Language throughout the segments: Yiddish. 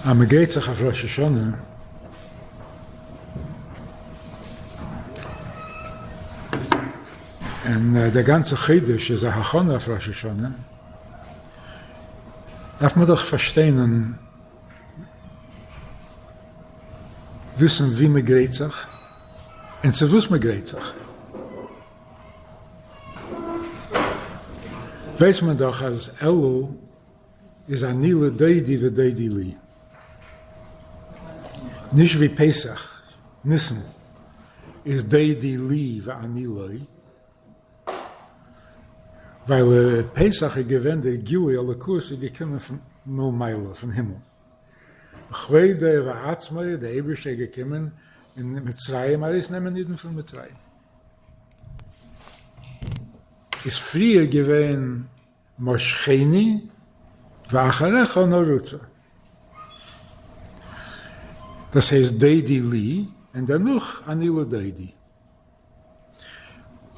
אז מען גרייט זיך אויף ראש השנה, און דער גאנצער חודש איז א הכנה אויף ראש השנה, דארף מען דאך פארשטיין און וויסן ווי מען גרייט זיך און צו וואס מען גרייט זיך. ווייסט מען דאך אז אלול איז אני לדודי ודודי לי. נישט ווי פסח, ניסן, איז דודי לי ואני לו, ווייל פסח איז געווען דער גילוי אלוקות איז געקומען פון מלמעלה, פון הימל. בכבודו ובעצמו איז דער אייבערשטער געקומען אין מצרים ארויסנעמען אידן פון מצרים. איז פריער געווען משכני ואחריך נרוצה. דאס הייסט דודי לי און דערנאך אני לדודי.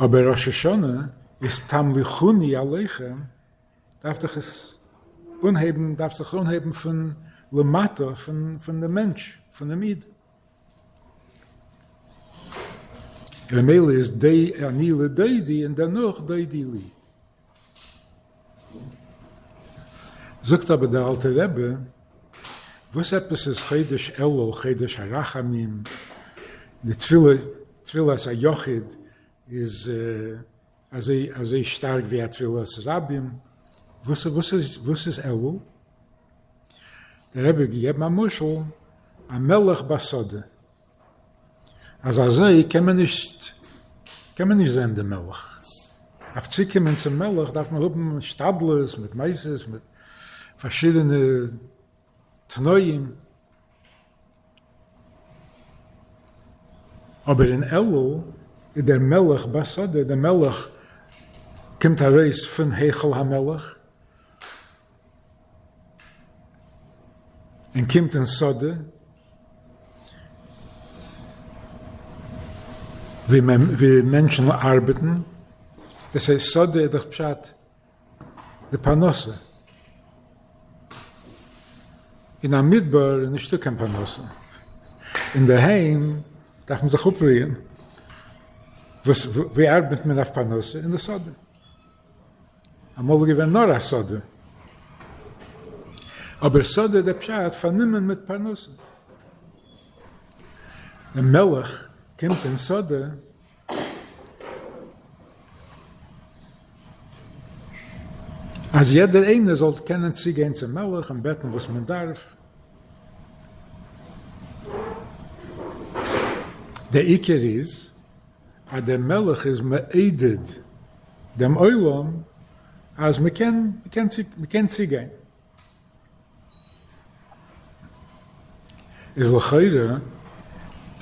אבער ראש השנה איז תמליכוני עליכם דארף דאך עס אנהייבן דארף זיך אנהייבן פון למטה פון דעם מענטש פון דעם איד. ממילא איז די אני לדודי און דערנאך דודי לי. זאגט אבער דער אלטער רבי, וואס עפעס איז חודש אלול חודש הרחמים, די תפילה, תפילת היחיד איז אזוי אזוי שטארק ווי א תפילת רבים, וואס וואס איז וואס איז אלול? דער רבי האט געגעבן א משל, א מלך בשדה. אז אזוי קען מען נישט קען מען נישט זען דעם מלך, אויף צוקומען צום מלך דארף מען האבן השתדלות מיט מעשות מיט פארשידענע תנאים, אבער אין אלול איז דער מלך בשדה, דער מלך קומט ארויס פון היכל המלך און קומט אין שדה, ווי מענטשן ארבעטן, דאס הייסט שדה איז דאך פשט די פרנסה, אין א מדבר איז נישטא קיין פרנסה, אינדערהיים דארף מען זיך אפרוען, וואס ווי ארבעט מען אויף פרנסה? אין די שדה. אמאל איז געווען נאר א שדה, אבער שדה איז דער פשט פארנומען מיט פרנסה. דער מלך קומט אין שדה, אז יעדער איינער זאל קענען צוגיין צום מלך און בעטן וואס מען דארף. דער עיקר איז אז דער מלך איז מעודד דעם עולם אז מען קען, מען קען צוגיין. איז לכאורה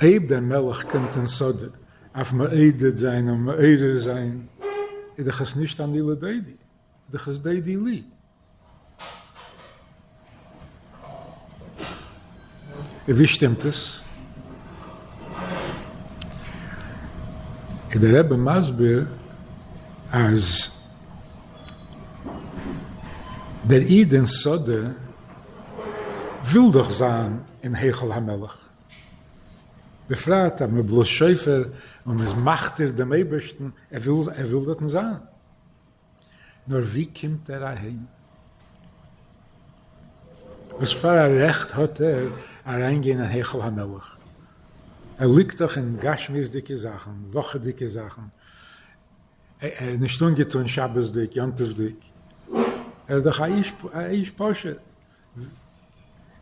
אויב דער מלך קומט אין שדה אויף מעודד זיין און מעורר זיין איז דאך עס נישט אני לדודי, איז דאך עס דודי לי. און ווי שטימט עס? איז דער רבי מסביר אז דער איד אין שדה וויל דאך זיין אין היכל המלך, בפרט אז מען בלאזט שופר און מען איז מכתיר דעם אייבערשטן, ער וויל דארטן זיין. נאר ווי קומט ער אהין? וואס פאר א רעכט האט ער אריינגיין אין היכל המלך? ער ליגט דאך אין גשמיות'דיגע זאכן, וואכעדיגע זאכן, ער איז נישט אנגעטון שבת'דיג, יום טוב'דיג, ער איז דאך א איש פשוט,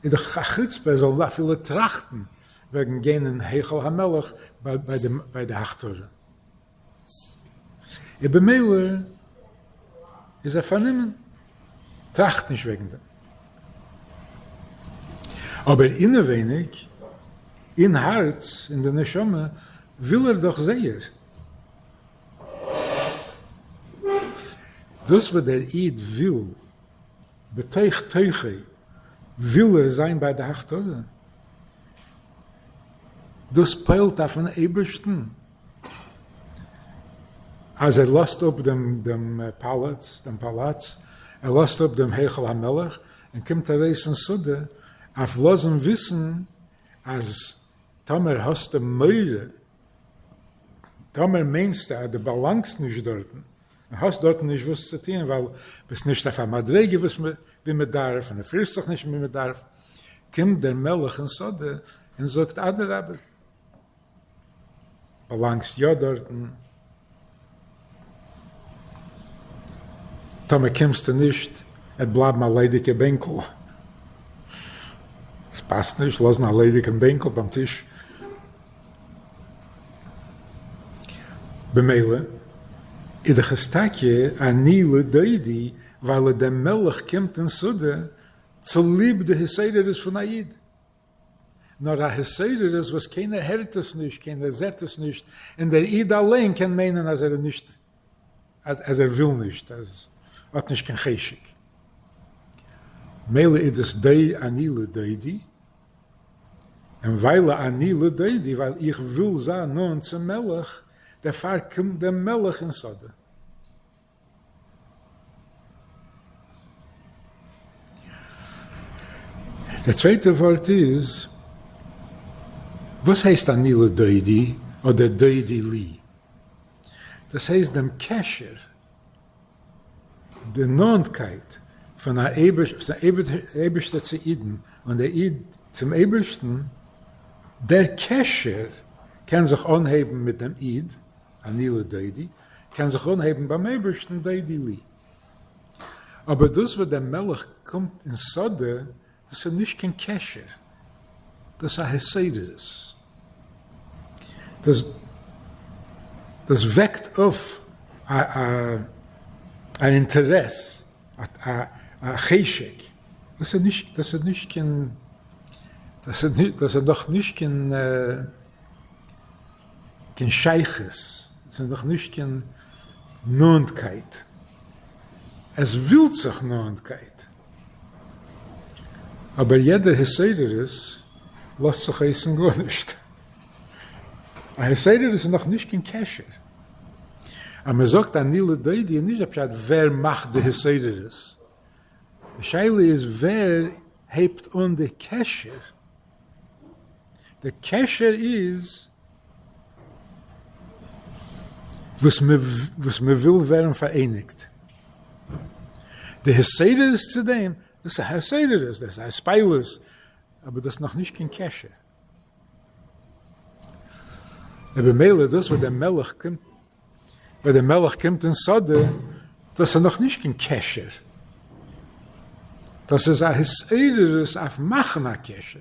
איז דאך א חוצפה ער זאל אפילו טראכטן וועגן גיין אין היכל המלך ביי די הכתרה. און במילא איז ער פארנומען, טראכט נישט וועגן דעם. אבער אינעווייניג, אין הארץ, אין די נשמה, וויל ער דאך זייער. דאס וואס דער איד וויל, בתוך תוכו וויל ער זיין ביי די הכתרה, דאס פועל'ט אויפ'ן אייבערשטן אז ער לאזט אפ דעם דעם פאלאץ, דעם פאלאץ, ער לאזט אפ דעם היכל המלך און קומט ארויס אין שדה. אויף לאזן וויסן אז טאמער האסטו מורא, טאמער מיינסטו אז דו באלאנגסט נישט דארטן, און האסט דארטן נישט וואס צו טוען ווייל ביסט נישט אויף א מדריגה וואס ווי מען דארף און דו פירסט זיך נישט ווי מען דארף, קומט דער מלך אין שדה און זאגט אדרבה, באלאנגסט יא דארטן, טאמער קומסטו נישט עט בלייבן א ליידיגע בענקל, עס פאסט נישט לאזן א ליידיגן בענקל ביים טיש, במילא איז דאך עס טאקע אני לדודי ווייל דער מלך קומט אין שדה צוליב די התעוררות פון א איד. נאר א התעוררות וואס קיינער הערט עס נישט, קיינער זעט עס נישט, און דער איד אליין קען מיינען אז ער איז נישט, אז ער וויל נישט, אז ער האט נישט קיין חשק. מילא איז דאס די אני לדודי, און ווייל אני לדודי, ווייל איך וויל זיין נאנט צום מלך, דערפאר קומט דער מלך אין שדה. דער צווייטער ווארט איז, וואס הייסט אני לדודי אדער דודי לי? דאס הייסט דעם קשר, די נאנטקייט פון א אייבערשטער צו אידן און דער איד צום אייבערשטן, דער קשר קען זיך אנהייבן מיט דעם איד, אני לדודי, קען זיך אנהייבן ביים אייבערשטן דודי לי. אבער דאס וואס דער מלך קומט אין שדה, דאס איז נישט קיין קשר, דאס איז א התעוררות. דאס דאס וועקט אויף א אן אינטערעס, א חשק. דאס איז נישט דאס איז נישט קיין דאס איז נאך נישט קיין. קיין שייכות, ס'איז נאך נישט קיין נאנטקייט, עס ווילט זיך נאנטקייט, אבער יעדער התעוררות לאזט זיך אויס אין גארנישט, א התעוררות איז נאך נישט קיין קשר, אז מען זאגט אני לדודי איז נישט די פשט ווער מאכט די התעוררות, די שאלה איז ווער הייבט אן די קשר. די קשר איז וואס וואס מען וויל ווערן פאראייניגט. די התעוררות צו דעם, דאס איז א התעוררות, דאס איז א התפעלות, אבער דאס איז נאכנישט קיין קשר. ובמילא דאס וואס דער מלך קומט ווען דער מלך קומט אין שדה, דאס איז נאך נישט קיין קשר, דאס איז א התעוררות אויף מאכן א קשר,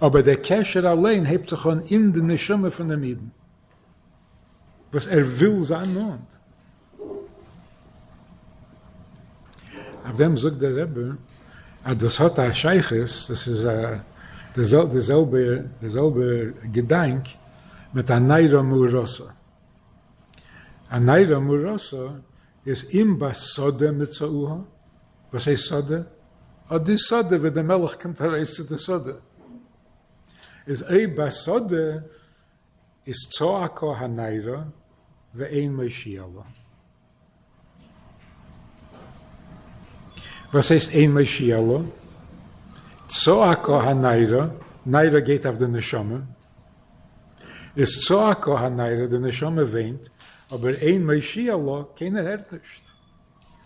אבער דער קשר אליין הייבט זיך אן אין די נשמה פון דעם אידן, וואס ער וויל זיין נאנט. אויף דעם זאגט דער רבי אז דאס האט א שייכות, דאס איז די זעלבע די זעלבע געדאנק מיט א נערה מאורסה. א נערה מאורסה איז אם בשדה מצאוה, וואס הייסט שדה? אט די שדה וואו דער מלך קומט ארויס צו די שדה, איז אויב בשדה איז צעקה הנערה ואין מושיע לה. וואס הייסט אין מושיע לה? צעקה הנערה, נערה גייט אויף די נשמה, איז צעקה הנערה, די נשמה וויינט, אבער אין מושיע לה, קיינער הערט נישט.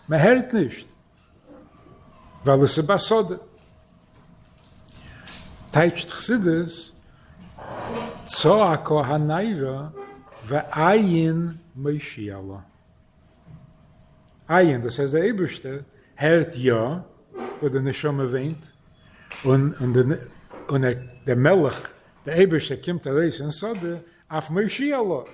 מען הערט נישט. ווייל עס איז בשדה. טייטשט חסידות, צעקה הנערה ואין מושיע לה. אין, דאס הייסט דער אייבערשטער, הערט יא וואס די נשמה וויינט, און און דער מלך, דער אייבערשטער קומט ארויס אין שדה אויף מושיע לה.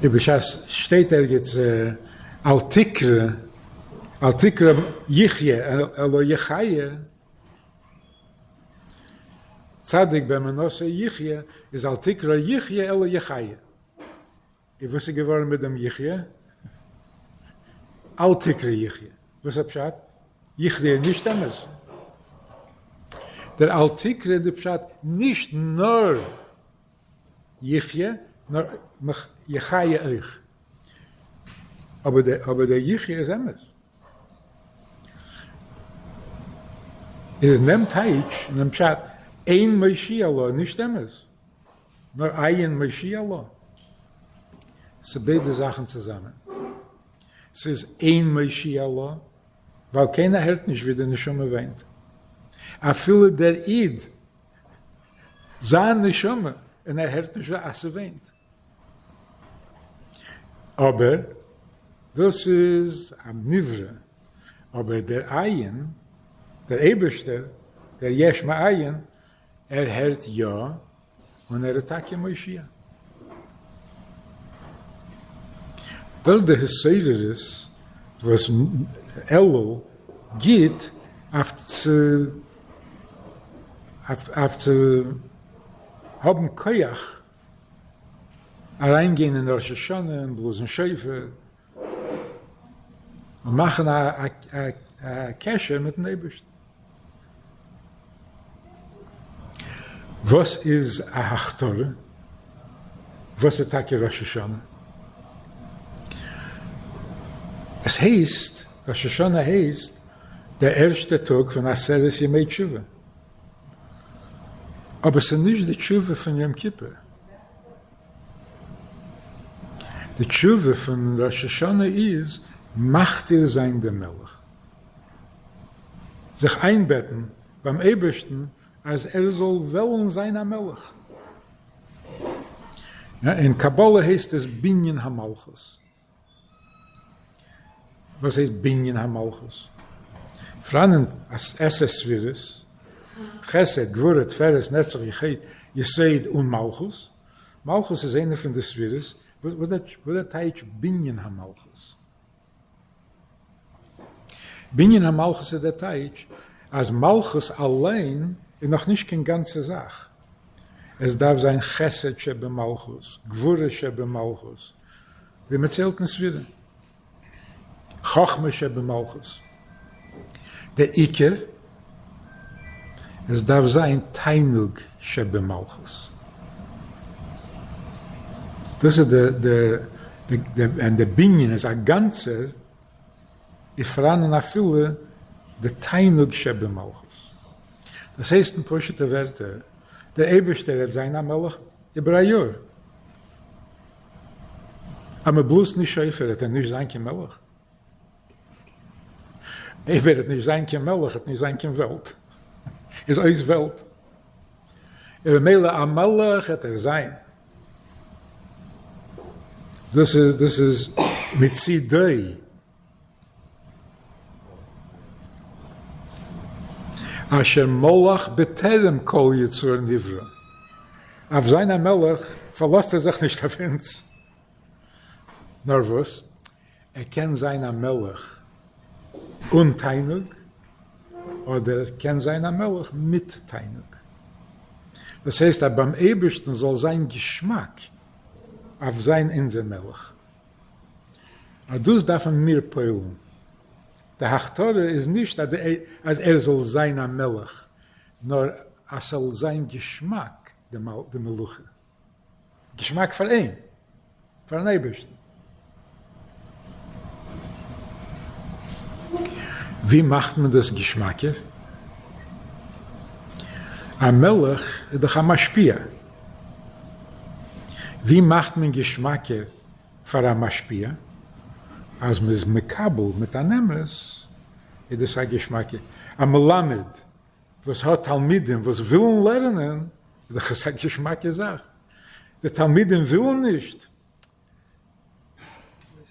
ובשעת שטייט ערגעץ אל תקרא, אל תקרא יחיה אלא יחיה, צדיק באמונתו יחיה, איז אל תקרא יחיה אלא יחיה. און וואס איז געווארן מיט דעם יחיה? אל תקרא יחיה. וואס איז פשט? יחיה איז נישט אמת. דער אל תקרא איז די פשט נישט נאר יחיה, נאר יחיה אויך. אבער דער יחיה איז אמת. איז אין דעם טייטש, אין דעם פשט, אין מושיע לה נישט אמת, נאר אין מושיע לה. ס'איז ביידע זאכן צוזאמען. ס'איז אין מושיע לה, ווייל קיינער הערט נישט ווי די נשמה וויינט. אפילו דער איד, זיין נשמה, און ער הערט נישט ווי אז ס'וויינט. אבער דאס איז א נברא, אבער דער אין, דער אייבערשטער, דער יש מאין, ער הערט יא, און ער איז טאקע מושיע. דאס איז די התעוררות וואס אלול גיט אויף צו אויף צו האבן כח אריינגיין אין ראש השנה און בלאזן שופר און מאכן א קשר מיטן אייבערשטן. וואס איז א הכתרה? וואס איז טאקע ראש השנה? עס הייסט, ראש השנה הייסט דער ערשטער טאג פון עשרת ימי תשובה. אבער ס'איז נישט די תשובה פון יום כיפור. די תשובה פון ראש השנה איז מכתיר זיין דעם מלך. זיך איינבעטן ביים אייבערשטן אז ער זאל וועלן זיין א מלך. אין קבלה הייסט עס בנין המלכות. וואס הייסט בנין המלכות? פראנען עשר ספירות, חסד, גבורה, תפארת, נצח, יסוד און מלכות. מלכות איז איינע פון די ספירות, וואס דער טייטש בנין המלכות? בנין המלכות איז דער טייטש אז מלכות אליין איז נאך נישט קיין גאנצע זאך, עס דארף זיין חסד שבמלכות, גבורה שבמלכות, ווי מען ציילט אין ספירה, חכמה שבמלכות. דער עיקר, עס דארף זיין תענוג שבמלכות. דאס איז די, די, און די בנין איז א גאנצער, איז פאראנען אפילו די תענוג שבמלכות. דאס הייסט אין פשוטע ווערטער, דער אייבערשטער וועט זיין א מלך איבער א יאר. אז מען בלאזט נישט שופר וועט ער נישט זיין קיין מלך. אויב ער וועט נישט זיין קיין מלך וועט נישט זיין קיין וועלט. איז אויס וועלט. און במילא א מלך וועט ער זיין. דאס איז דאס איז מצידו. אשר מלך בטרם כל יצור נברא. אויף זיין א מלך פארלאזט ער זיך נישט אויף אונז. נאר וואס? ער קען זיין א מלך אן תענוג, אדער ער קען זיין א מלך מיט תענוג. דאס הייסט אז ביים אייבערשטן זאל זיין געשמאק אויף זיין אונזער מלך. אז דאס דארפן מיר פועל'ן. די הכתרה איז נישט אז ער זאל זיין א מלך, נאר אז ס'זאל זיין געשמאק די מלוכה. געשמאק פאר אים, פארן אייבערשטן. ווי מאכט מען דאס געשמאקער? א מלך איז דאך א משפיע. ווי מאכט מען געשמאקער פאר א משפיע? אז מען איז מקבל מיט אן אמת, איז דאס א געשמאקע. א מלמד וואס האט תלמידים וואס ווילן לערנען, איז דאך עס א געשמאקע זאך. די תלמידים ווילן נישט,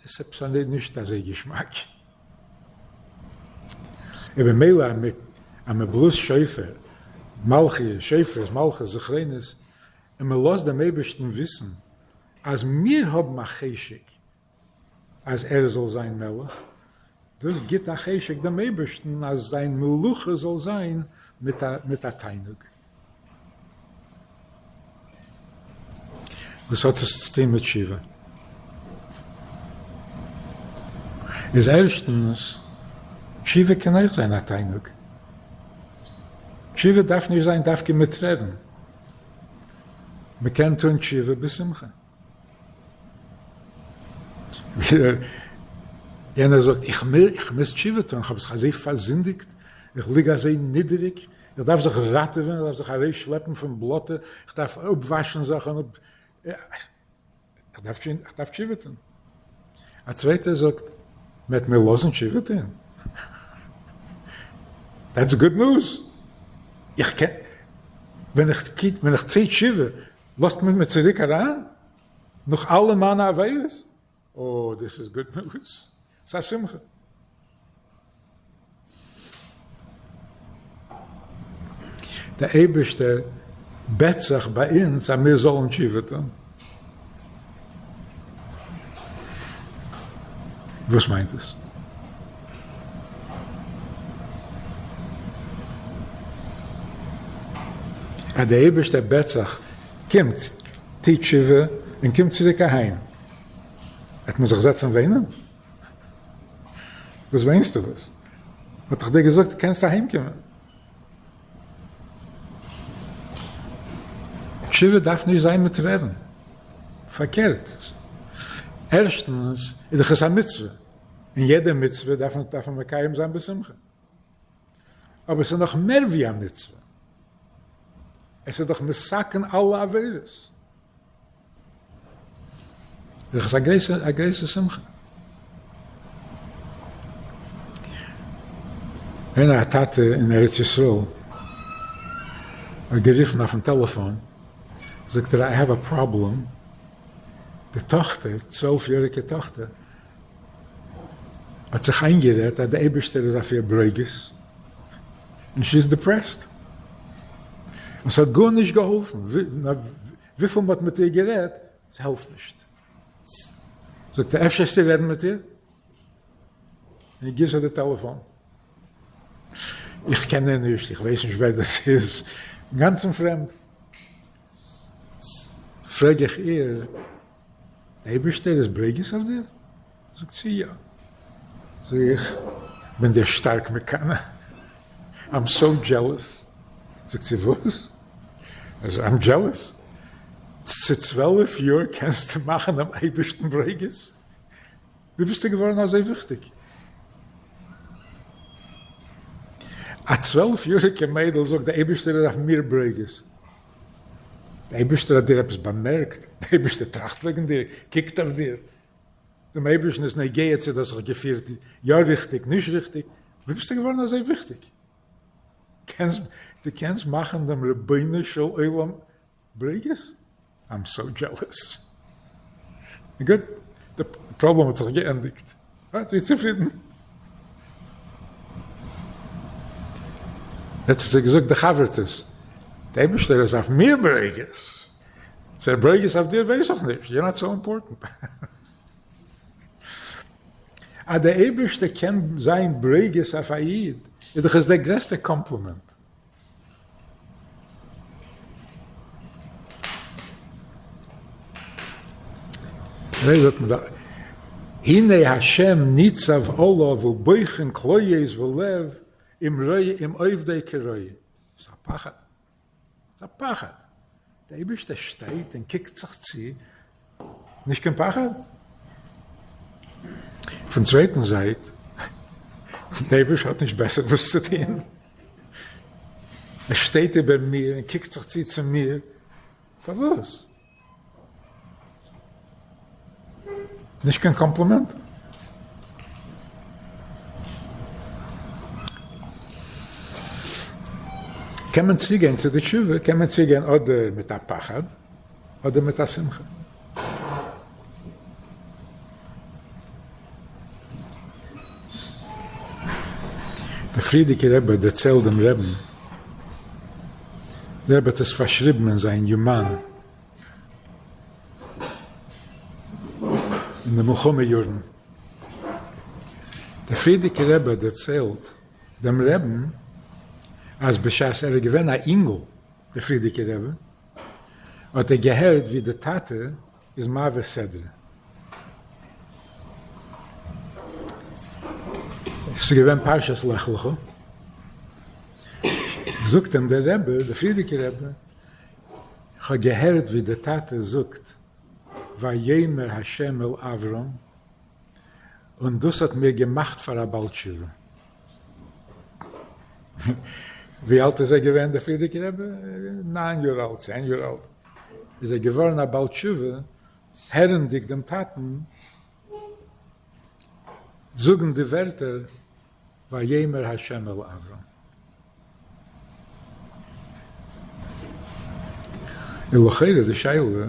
איז עפעס נישט אזוי געשמאק. און במילא אז מען בלאזט שופר, מלכיות, שופרות, מלכות, זכרונות, און מען לאזט דעם אייבערשטן וויסן אז מיר האבן א חשק אז ער זאל זיין מלך, דאס גיט א חשק דעם אייבערשטן אז זיין מלוכה זאל זיין מיט א תענוג. וואס האט עס צו טון מיט תשובה? איז ערשטנס, תשובה קען אויך זיין א תענוג. תשובה דארף נישט זיין דווקא מיט טרערן. מען קען טון תשובה בשמחה. יענער זאגט, איך איך מוז תשובה טון, איך האב זיך אזוי פארזינדיגט, איך ליג אזוי נידעריג, איך דארף זיך ראטעווען, איך דארף זיך ארויסשלעפן פון בלאטע, איך דארף אפוואשן זיך און איך דארף תשובה טון. א צווייטער זאגט, מ'עט מיר לאזן תשובה טון? That's good news! איך קען, ווען איך ווען איך טו תשובה, לאזט מען מיר צוריק אריין? נאך אלע מיינע עבירות? אה, דאס איז good news! ס'איז א שמחה! דער אייבערשטער בעט זיך ביי אונז אז מיר זאלן תשובה טון. וואס מיינט עס? אז דער אייבערשטער בעט זיך, קומט, טו תשובה און קום צוריק אהיים, וועט מען זיך זעצן וויינען? וואס וויינסטו דאס? האט איך דיר געזאגט קענסט אהיים קומען. תשובה דארף נישט זיין מיט טרערן, פארקערט, ערשטנס איז דאך עס א מצוה, און יעדע מצוה דארף מען מקיים זיין בשמחה, אבער עס איז נאך מער ווי א מצוה, עס איז דאך מתקן אלע עבירות. דאך איז א גרויסע א גרויסע שמחה. איינער א טאטע אין ארץ ישראל האט גערופן אויפן טעלעפאן, זאגט ער I have a problem, די טאכטער, 12 יעריגע טאכטער, האט זיך איינגערעדט אז די אייבערשטער איז אויף איר ברוגז, און she is depressed, און ס'האט גארנישט געהאלפן, וויפיל מ'האט מיט איר גערעדט, ס'העלפט נישט. זאגט ער, אפשר וועסטו רעדן מיט איר? און איך גיב זיי די טעלעפאן. איך קען איר נישט, איך ווייס נישט ווער דאס איז, אינגאנצן פרעמד. פרעג איך איר, די אייבערשטער איז ברוגז אויף דיר? זאגט זי יא. זאג איך, בין דיר שטארק מקנא, I'm so jealous. זאגט זי וואס? זאג איך, I'm jealous? צו 12 יאר קענסטו מאכן דעם אייבערשטן ברוגז? ווי ביסטו געווארן אזוי וויכטיג? א 12 יאריגע מיידל זאגט די אייבערשטער איז אויף מיר ברוגז. די אייבערשטער האט דיר עפעס באמערקט? די אייבערשטער טראכט וועגן דיר? קוקט אויף דיר? דעם אייבערשטן איז נוגע צו דו האסט זיך געפירט יא ריכטיג, נישט ריכטיג, ווי ביסטו געווארן אזוי וויכטיג? קענסט, דו קענסט מאכן דעם רבונו של עולם ברוגז? I'm so jealous. גוט, די פראבלעם האט זיך געענדיגט. זי איז צופרידן. יעצט האט זי געזאגט די חבר'טעס, די אייבערשטער איז אויף מיר ברוגז. צו ער ברוגז אויף דיר ווייס איך נישט, you're not so important. אז דער אייבערשטער קען זיין ברוגז אויף א איד, איז דאך עס דער גרעסטער קאמפלימענט. הנה ה' ניצב עליו ובוחן כליות ולב אם רועה אם עובדו כראוי. ס'איז א פחד. ס'איז א פחד. דער אייבערשטער שטייט און קוקט זיך צו, נישט קיין פחד? פון צווייטן זייט, דער אייבערשטער האט נישט בעסער וואס צו טון, ער שטייט איבער מיר און קוקט זיך צו צו מיר, פארוואס? נישט קיין קאמפלימענט. קען מען צוגיין צו די תשובה, קען מען צוגיין אדער מיט א פחד, אדער מיט א שמחה. דער פריערדיגער רבי האט דערציילט דעם רעבן, דער רבי האט עס פארשריבן אין זיין יומן אין די מלחמה יארן, דער פריערדיגער רבי האט דערציילט דעם רעבן אז בשעת ער איז געווען א אינגל, דער פריערדיגער רבי, האט ער געהערט ווי די טאטע איז מעביר סדרה. ס'איז געווען פרשת לך לך, זאגט אים דער רבי, דער פריערדיגער רבי, איך האב געהערט ווי דער טאטע זאגט ויאמר ה' אל אברהם. און דאס האט מיר געמאכט פאר א בעל תשובה. ווי אלט איז ער געווען דער פריערדיגער רבי? ניין יאר אלט, צען יאר אלט איז ער געווארן א בעל תשובה הערנדיג דעם טאטן זאגן די ווערטער ויאמר ה' אל אברהם. און לכאורה די שאלה,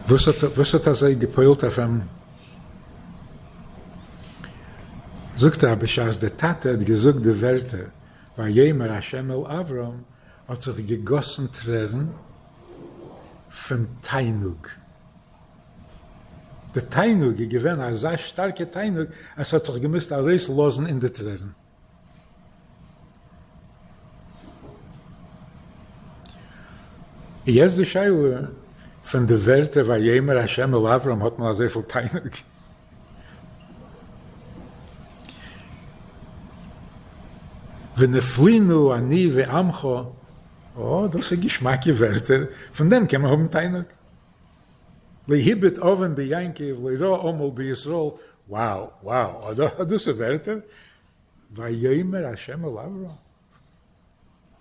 וואס האט וואס האט אזוי געפועלט אויף אים? זאגט ער אז בשעת דער טאטע האט געזאגט די ווערטער ויאמר ה' אל אברהם האט זיך געגאסן טרערן פון תענוג. די תענוג איז געווען אזא שטארקע תענוג אז ס'האט זיך געמוזט ארויסלאזן אין די טרערן. יעצט די שאלה, פון די ווערטער ויאמר ה' אל אברהם האט מען אזויפיל תענוג? ונפלינו אני ועמך, אה, דאס איז געשמאקע ווערטער, פון דעם קען מען האבן תענוג. לא הביט און ביעקב לא ראה עמל בישראל, wow wow, דאס איז ווערטער? ויאמר ה' אל אברהם,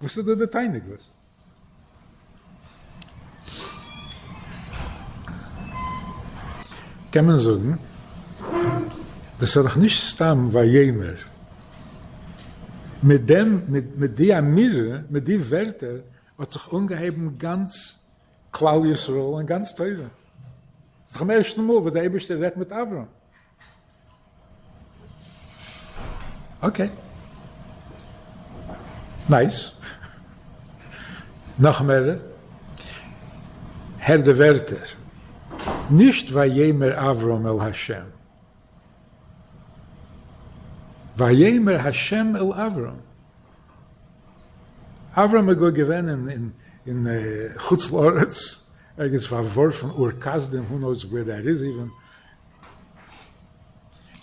וואס איז דא די תענוג וואס? קען מען זאגן דאס איז דאך נישט סתם ויאמר, מיט דעם מיט די אמירה מיט די ווערטער האט זיך אנגעהויבן גאנץ כלל ישראל און גאנץ תורה. ס'איז דאך צום ערשטן מאל וואס דער אייבערשטער רעדט מיט אברהם. Okay. Nice. נאך מער, הער די ווערטער, נישט ויאמר אברהם אל ה', ויאמר ה' אל אברהם. אברהם איז גאר געווען אין חוץ לארץ, ערגעץ פארווארפן אור כשדים, who knows where that is even,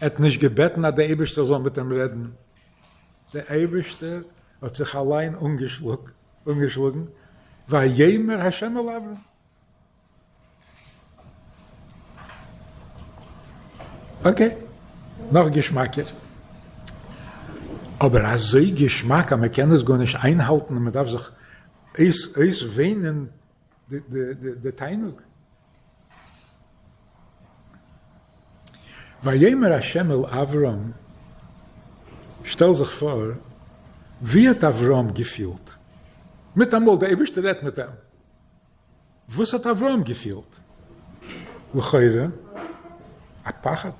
ער האט נישט געבעטן אז דער אייבערשטער זאל מיט אים רעדן, דער אייבערשטער האט זיך אליין אנגעשלאגן, ויאמר ה' אל אברהם. Okay, נאך געשמאקער. אבער אזוי געשמאק אז מען קען עס גארנישט איינהאלטן און מען דארף זיך אויסוויינען די תענוג. ויאמר ה' אל אברהם, שטעל זיך פאר, ווי האט אברהם געפילט? מיטאמאל דער אייבערשטער רעדט מיט אים. וואס האט אברהם געפילט? לכאורה א פחד.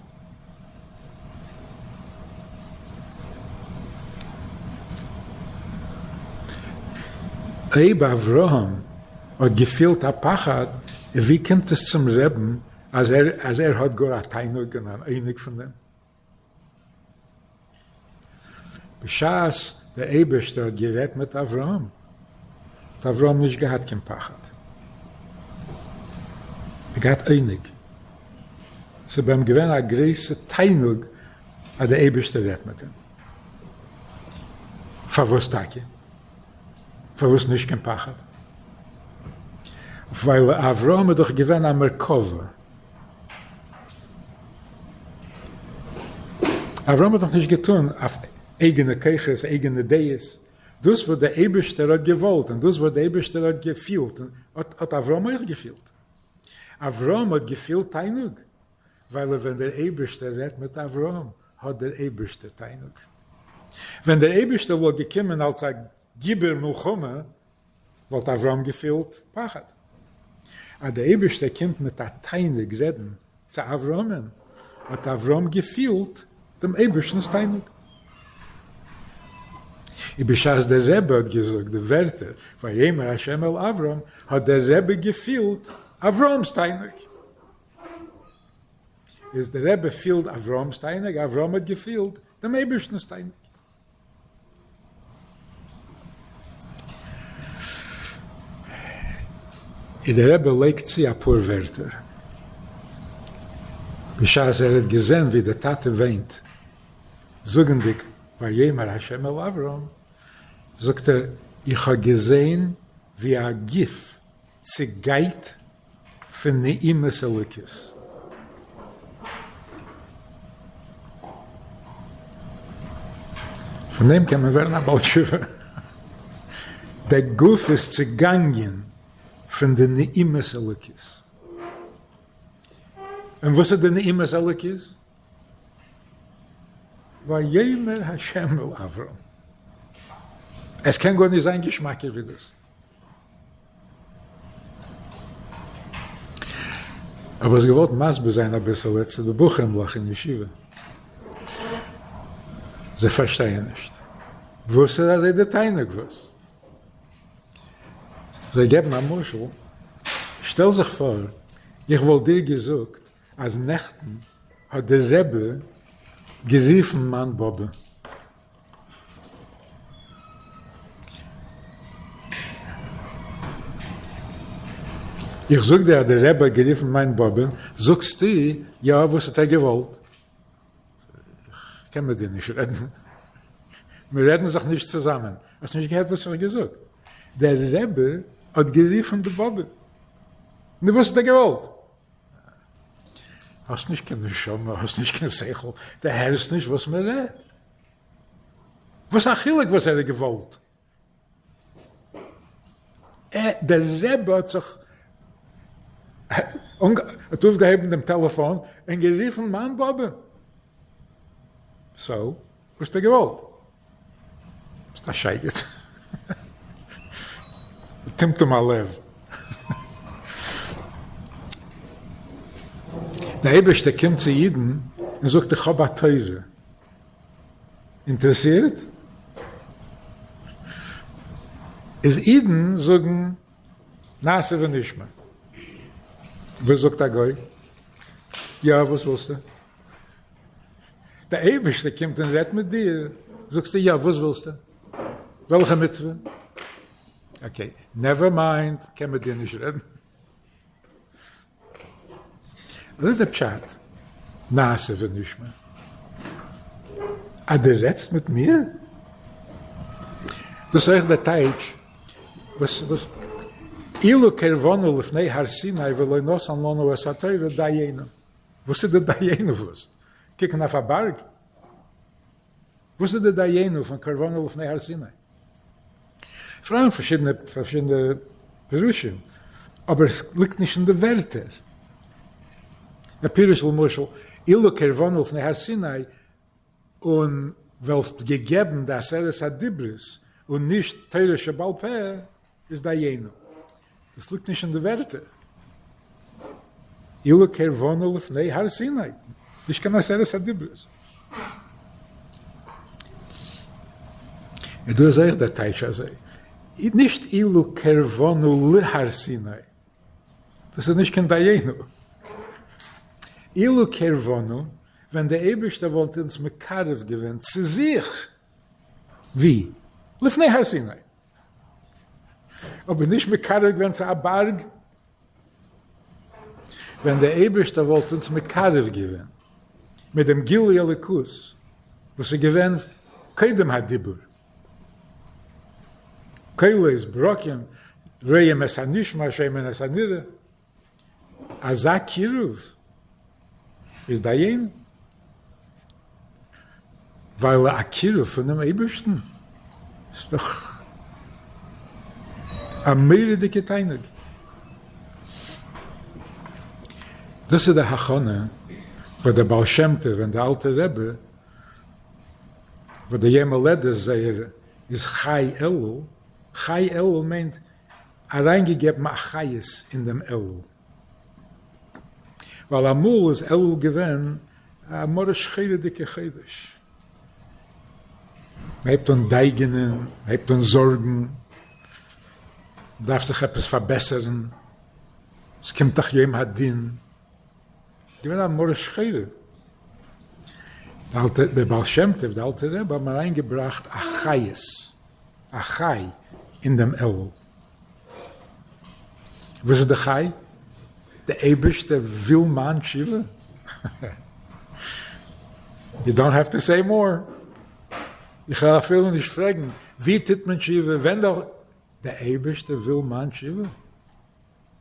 אויב אברהם האט געפילט א פחד, ווי קומט עס צום רעבן אז ער האט גאר א תענוג און אן עונג פון דעם? בשעת דער אייבערשטער האט גערעדט מיט אברהם, האט אברהם נישט געהאט קיין פחד, ער האט געהאט עונג, ס'איז ביי אים געווען א גרויסע תענוג אז דער אייבערשטער רעדט מיט אים. פארוואס טאקע? פארוואס נישט קיין פחד? ווייל אברהם איז דאך געווען א מרכבה. אברהם האט דאך נישט געטון אויף אייגענע כוחות, אייגענע דעות, דאס וואס דער אייבערשטער האט געוואלט און דאס וואס דער אייבערשטער האט געפילט האט אברהם אויך געפילט. אברהם האט געפילט תענוג, ווייל ווען דער אייבערשטער רעדט מיט אברהם האט דער אייבערשטער תענוג. ווען דער אייבערשטער וואלט געקומען אלס א גיבור מלחמה וואלט אברהם געפילט פחד אז דער אייבערשטער קומט מיט א תענוג רעדן צו אברהמ'ן, האט אברהם געפילט דעם אייבערשטנ'ס תענוג. און בשעת דער רבי האט געזאגט די ווערטער ויאמר ה' אל אברהם, האט דער רבי געפילט אברהם'ס תענוג. איז דער רבי פילט אברהם'ס תענוג, אברהם האט געפילט דעם אייבערשטנ'ס תענוג. און דער רבי לייגט צו אפאר ווערטער, בשעת ער האט געזען ווי דער טאטע וויינט, זאגענדיג ויאמר ה' אל אברהם, זאגט ער, איך האב געזען ווי א גוף צעגייט פון נעימת אלוקות. פון דעם קען מען ווערן א בעל תשובה. דער גוף איז צעגאנגען פון די נעימת אלוקית. און וואס איז די נעימת אלוקית? ויאמר ה' אל אברהם. עס קען גארנישט זיין געשמאקער ווי דאס. האב איך געוואלט מסביר זיין אביסעלע צו די בחורים'לעך אין ישיבה, זיי פארשטייען נישט וואס איז אזוי די תענוג וואס זיי געבן א משל, שטעל זיך פאר איך וואלט דיר געזאגט אז נעכטן האט די רבי גערופן מיין באבע. איך זאג דיר אז דער רבי האט גערופן מיין באבע, זאגסטו יא, וואס האט ער געוואלט? איך קען מיט דיר נישט רעדן, מיר רעדן זיך נישט צוזאמען, האסט נישט געהערט וואס איך האב געזאגט? דער רבי האט גערופן די באבע, נו וואס האט ער געוואלט? האסט נישט קיין נשמה, האסט נישט קיין שכל, דו הערסט נישט וואס מען רעדט. וואס א חילוק וואס ער האט געוואלט? דער רבי האט זיך האט אויפגעהויבן דעם טעלעפאן און גערופן מיין באבע. so, וואס האט ער געוואלט? ביסט א שייגעץ. טמטום הלב. דער אייבערשטער קומט צו אידן און זאגט איך האב א תורה. אינטערעסירט? איז אידן זאגן נעשה ונשמע. וואס זאגט א גוי? יא וואס ווילסטו? דער אייבערשטער קומט און רעדט מיט דיר, זאגסטו יא וואס ווילסטו? וועלכע מצוה? okay, never mind, קען מיט דיר נישט רעדן. וואס איז די פשט נעשה ונשמע? אז דו רעדסט מיט מיר? דאס איז אויך דער טייטש וואס וואס אילו קרבנו לפני הר סיני ולא נתן לנו את התורה דיינו. וואס איז די דיינו וואס? קוקן אויף א בארג? וואס איז די דיינו פון קרבנו לפני הר סיני? פאראן פארשידענע פארשידענע פירושים, אבער עס ליגט נישט אין די ווערטער. דער פירוש למשל, אילו קרבנו לפני הר סיני, און וואלסט געגעבן די עשרת הדיברות און נישט תורה שבעל פה, איז דיינו. דאס ליגט נישט אין די ווערטער. אילו קרבנו לפני הר סיני, נישט קיין עשרת הדיברות. און דא איז אויך דער טייטש אזוי, נישט אילו קרבנו להר סיני, דאס איז נישט קיין דיינו. אילו קרבנו, ווען דער אייבערשטער וואלט אונז מקרב געווען צו זיך, ווי? לפני הר סיני. אבער נישט מקרב געווען צו א בארג, ווען דער אייבערשטער וואלט אונז מקרב געווען מיט דעם גילוי אלוקות וואס איז געווען קודם הדיבור, קולות ברקים רואים את הנשמע שומעים את הנראה, אזא קירוב איז דיינו, ווייל א קירוב פונעם אייבערשטן איז דאך א מורא'דיגע תענוג. דאס איז די הכנה וואס דער בעל שם טוב און דער אלטער רבי, וואס די יום הולדת זייערע איז חי אלול, חי אלול מיינט אריינגעגעבן א חיות אין דעם אלול, ווייל אמאל איז אלול געווען א מרה שחורה'דיגע חודש, מען הייבט אן דייגענען, מען הייבט אן זארגן, מען דארף זיך עפעס פארבעסערן, עס קומט דאך יום הדין, געווען א מרה שחורה, דער בעל שם טוב, דער אלטער רבי האבן אריינגעבראכט א חיות, א חי אין דעם אלול. וואס איז די חי? די אייבערשטער וויל מיין תשובה? You don't have to say more. איך וועל אפילו נישט פרעגן ווי טוט מען תשובה, ווען דארף, די אייבערשטער וויל מיין תשובה?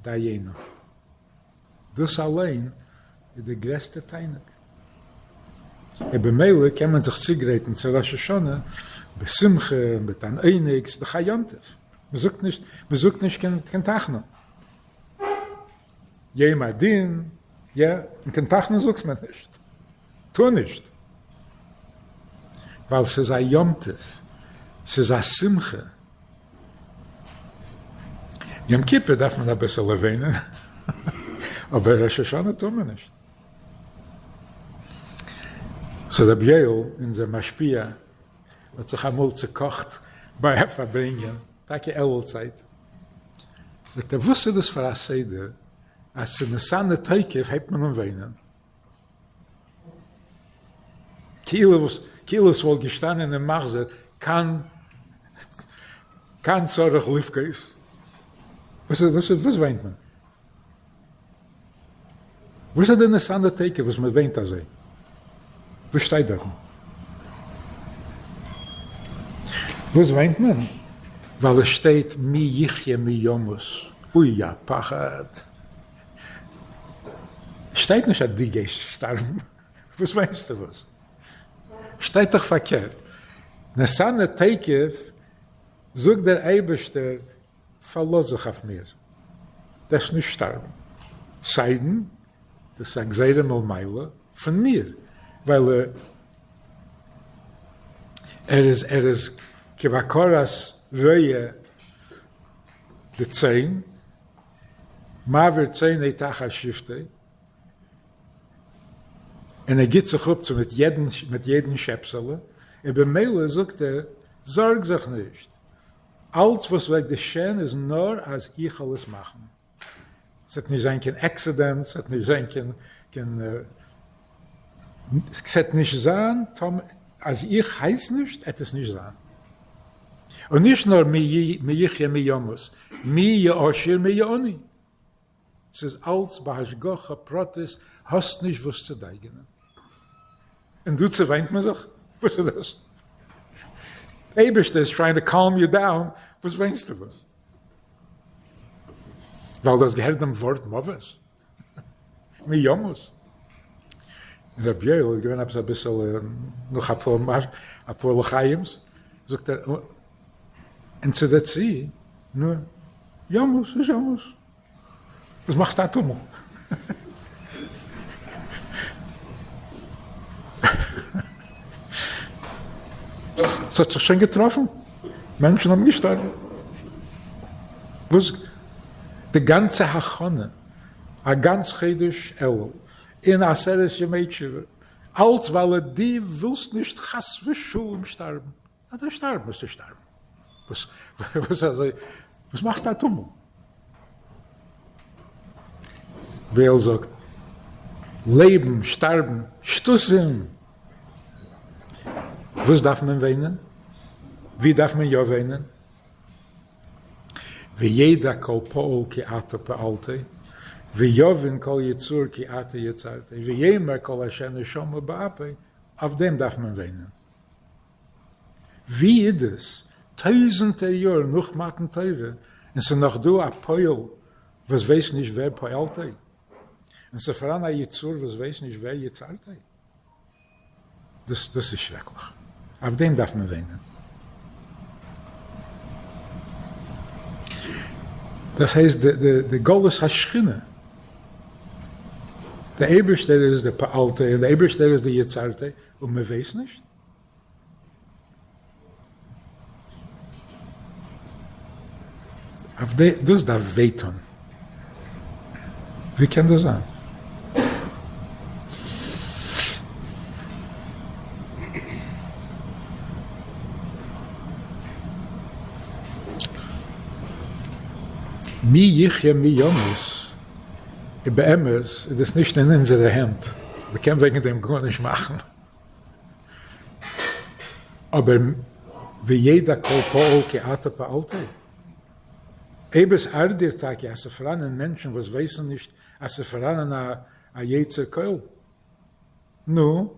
דיינו. דאס אליין איז די גרעסטע תענוג. און במילא קען מען זיך צוגרייטן צו ראש השנה בשמחה און מיט אן עונג, ס'איז דאך א יום טוב, מ'זאגט נישט, מ'זאגט נישט קיין תחנון. יום הדין, יא, און קיין תחנון זאגט מען נישט, טאר נישט, ווייל ס'איז א יום טוב, ס'איז א שמחה. יום כיפור דארף מען אביסעלע וויינען, אבער ראש השנה טאר מען נישט. so רבי יואל, אונזער משפיע, האט זיך אמאל צוקאכט ביי א פארברענגען, טאקע אלול צייט, זאגט ער, וואס איז דאס פאר א סדר אז צו ונתנה תוקף הייבט מען אן וויינען? כאילו כאילו עס וואלט געשטאנען אין מחזור כאן כאן צריך לבכות. וואס וואס וואס וויינט מען? וואס איז די ונתנה תוקף וואס מען וויינט אזוי? וואס שטייט דארטן? וואס וויינט מען? ווייל עס שטייט מי יחיה מי ימות, אוי א פחד! שטייט נישט אז דו גייסט שטארבן, וואס וויינסטו וואס? שטייט דאך פארקערט, ונתנה תוקף זאגט דער אייבערשטער פארלאז זיך אויף מיר, וועסט נישט שטארבן, סיידן דאס איז א גזירה מלמעלה פון מיר, ווייל ער איז ער איז כבקרת רועה די צאן, מעביר צאנו תחת שבטו, און ער גיט זיך אפ צו מיט יעדן מיט יעדן שעפסעלע, און במילא זאגט ער, זארג זיך נישט, אלץ וואס וועט געשען איז נאר אז איך וועל עס מאכן. ס'וועט נישט זיין קיין accident, ס'וועט נישט זיין קיין קיין ס'וועט נישט זיין אז איך הייס נישט עט עס נישט זיין. און נישט נאר מי יחיה מי ימות, מי יעשיר מי יעני. ס'איז אלץ בהשגחה פרטית, האסט נישט וואס צו דייגענען. און דא צעוויינט מען זיך? וואס איז דאס? אייבערשטער איז trying to calm you down, וואס וויינסטו וואס? ווייל דו האסט געהערט דעם ווארט מוות? מי ימות? רבי יואל איז געווען עפעס אביסעלע נאך אפאר אפאר לחיים'ס, זאגט ער, און צו דערצו, נו, ימות איז ימות. וואס מאכסטו א טומל? ס'האט זיך שוין געטראפן, מענטשן האבן געשטארבן. וואס די גאנצע הכנה, א גאנץ חודש אלול, און עשרת ימי תשובה, אלץ ווייל דו ווילסט נישט חס ושלום שטארבן. אז דו שטארבן מוזטו שטארבן. וואס וואס אזוי וואס מאכסטו א טומל? ווער זאגט לעבן שטארבן שטותים? וואס דארף מען וויינען? ווי דארף מען יא וויינען? וידע כל פעול כי אתה פעלתו, ויבין כל יצור כי אתה יצרתו, ויאמר כל אשר נשמה באפו, אויף דעם דארף מען וויינען. ווי איז דאס טויזענטער יאר נאך מתן תורה און ס'איז נאך דא א פועל וואס ווייסט נישט ווער פעלתו, און ס'איז פאראן א יצור וואס ווייסט נישט ווער יצרתו? דאס דאס איז שרעקליך. אויף דעם דארף מען וויינען. דאס הייסט די די גלות השכינה. די אייבערשטער איז די פעלתו און די אייבערשטער איז די יצרתו און מען ווייסט נישט? אויף די, דאס דארף וויי טון. ווי קען דאס זיין? מי יחיה מי ימות, באמת איז דאס נישט אין אונזערע הענט, מ'קען וועגן דעם גארנישט מאכן. אבער וידע כל פעול כי אתה פעלתו, אויב עס ארט דיר טאקע אז ס'פאראנען מענטשן וואס ווייסן נישט אז ס'פאראנען א יוצר כל, נו,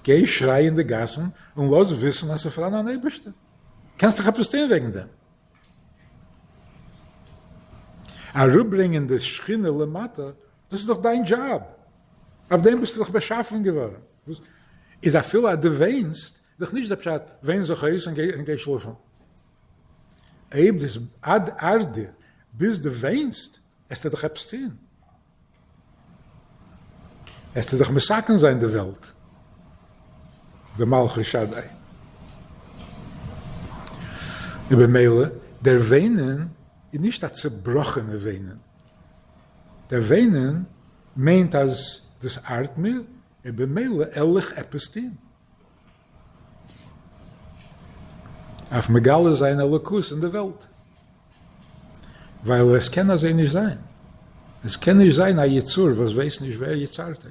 גיי שריי אין די גאסן און לאז וויסן אז ס'פאראן אן אייבערשטער. קענסט דאך עפעס טון וועגן דעם. אראפברענגען די שכינה למטה, דאס איז דאך דיין דזשאב. אויף דעם ביסטו דאך באשאפן געווארן. איז אפילו אז דו וויינסט, איז דאך נישט דער פשט וויין זיך אויס און גיי שלאפן. אויב דאס ארט דיר ביז דו וויינסט, עסטו דאך עפעס טון. עסטו דאך מתקן זיין די וועלט במלכות שדי. ובמילא, דער וויינען איז נישט א צובראכענע וויינען. דער וויינען מיינט אז דאס ארט מיר, און במילא על איך עפעס טון. אויף מגלה זיין אלוקות אין די וועלט. ווייל עס קען אזוי נישט זיין. עס קען נישט זיין א יצור וואס ווייסט נישט ווער יצרתו.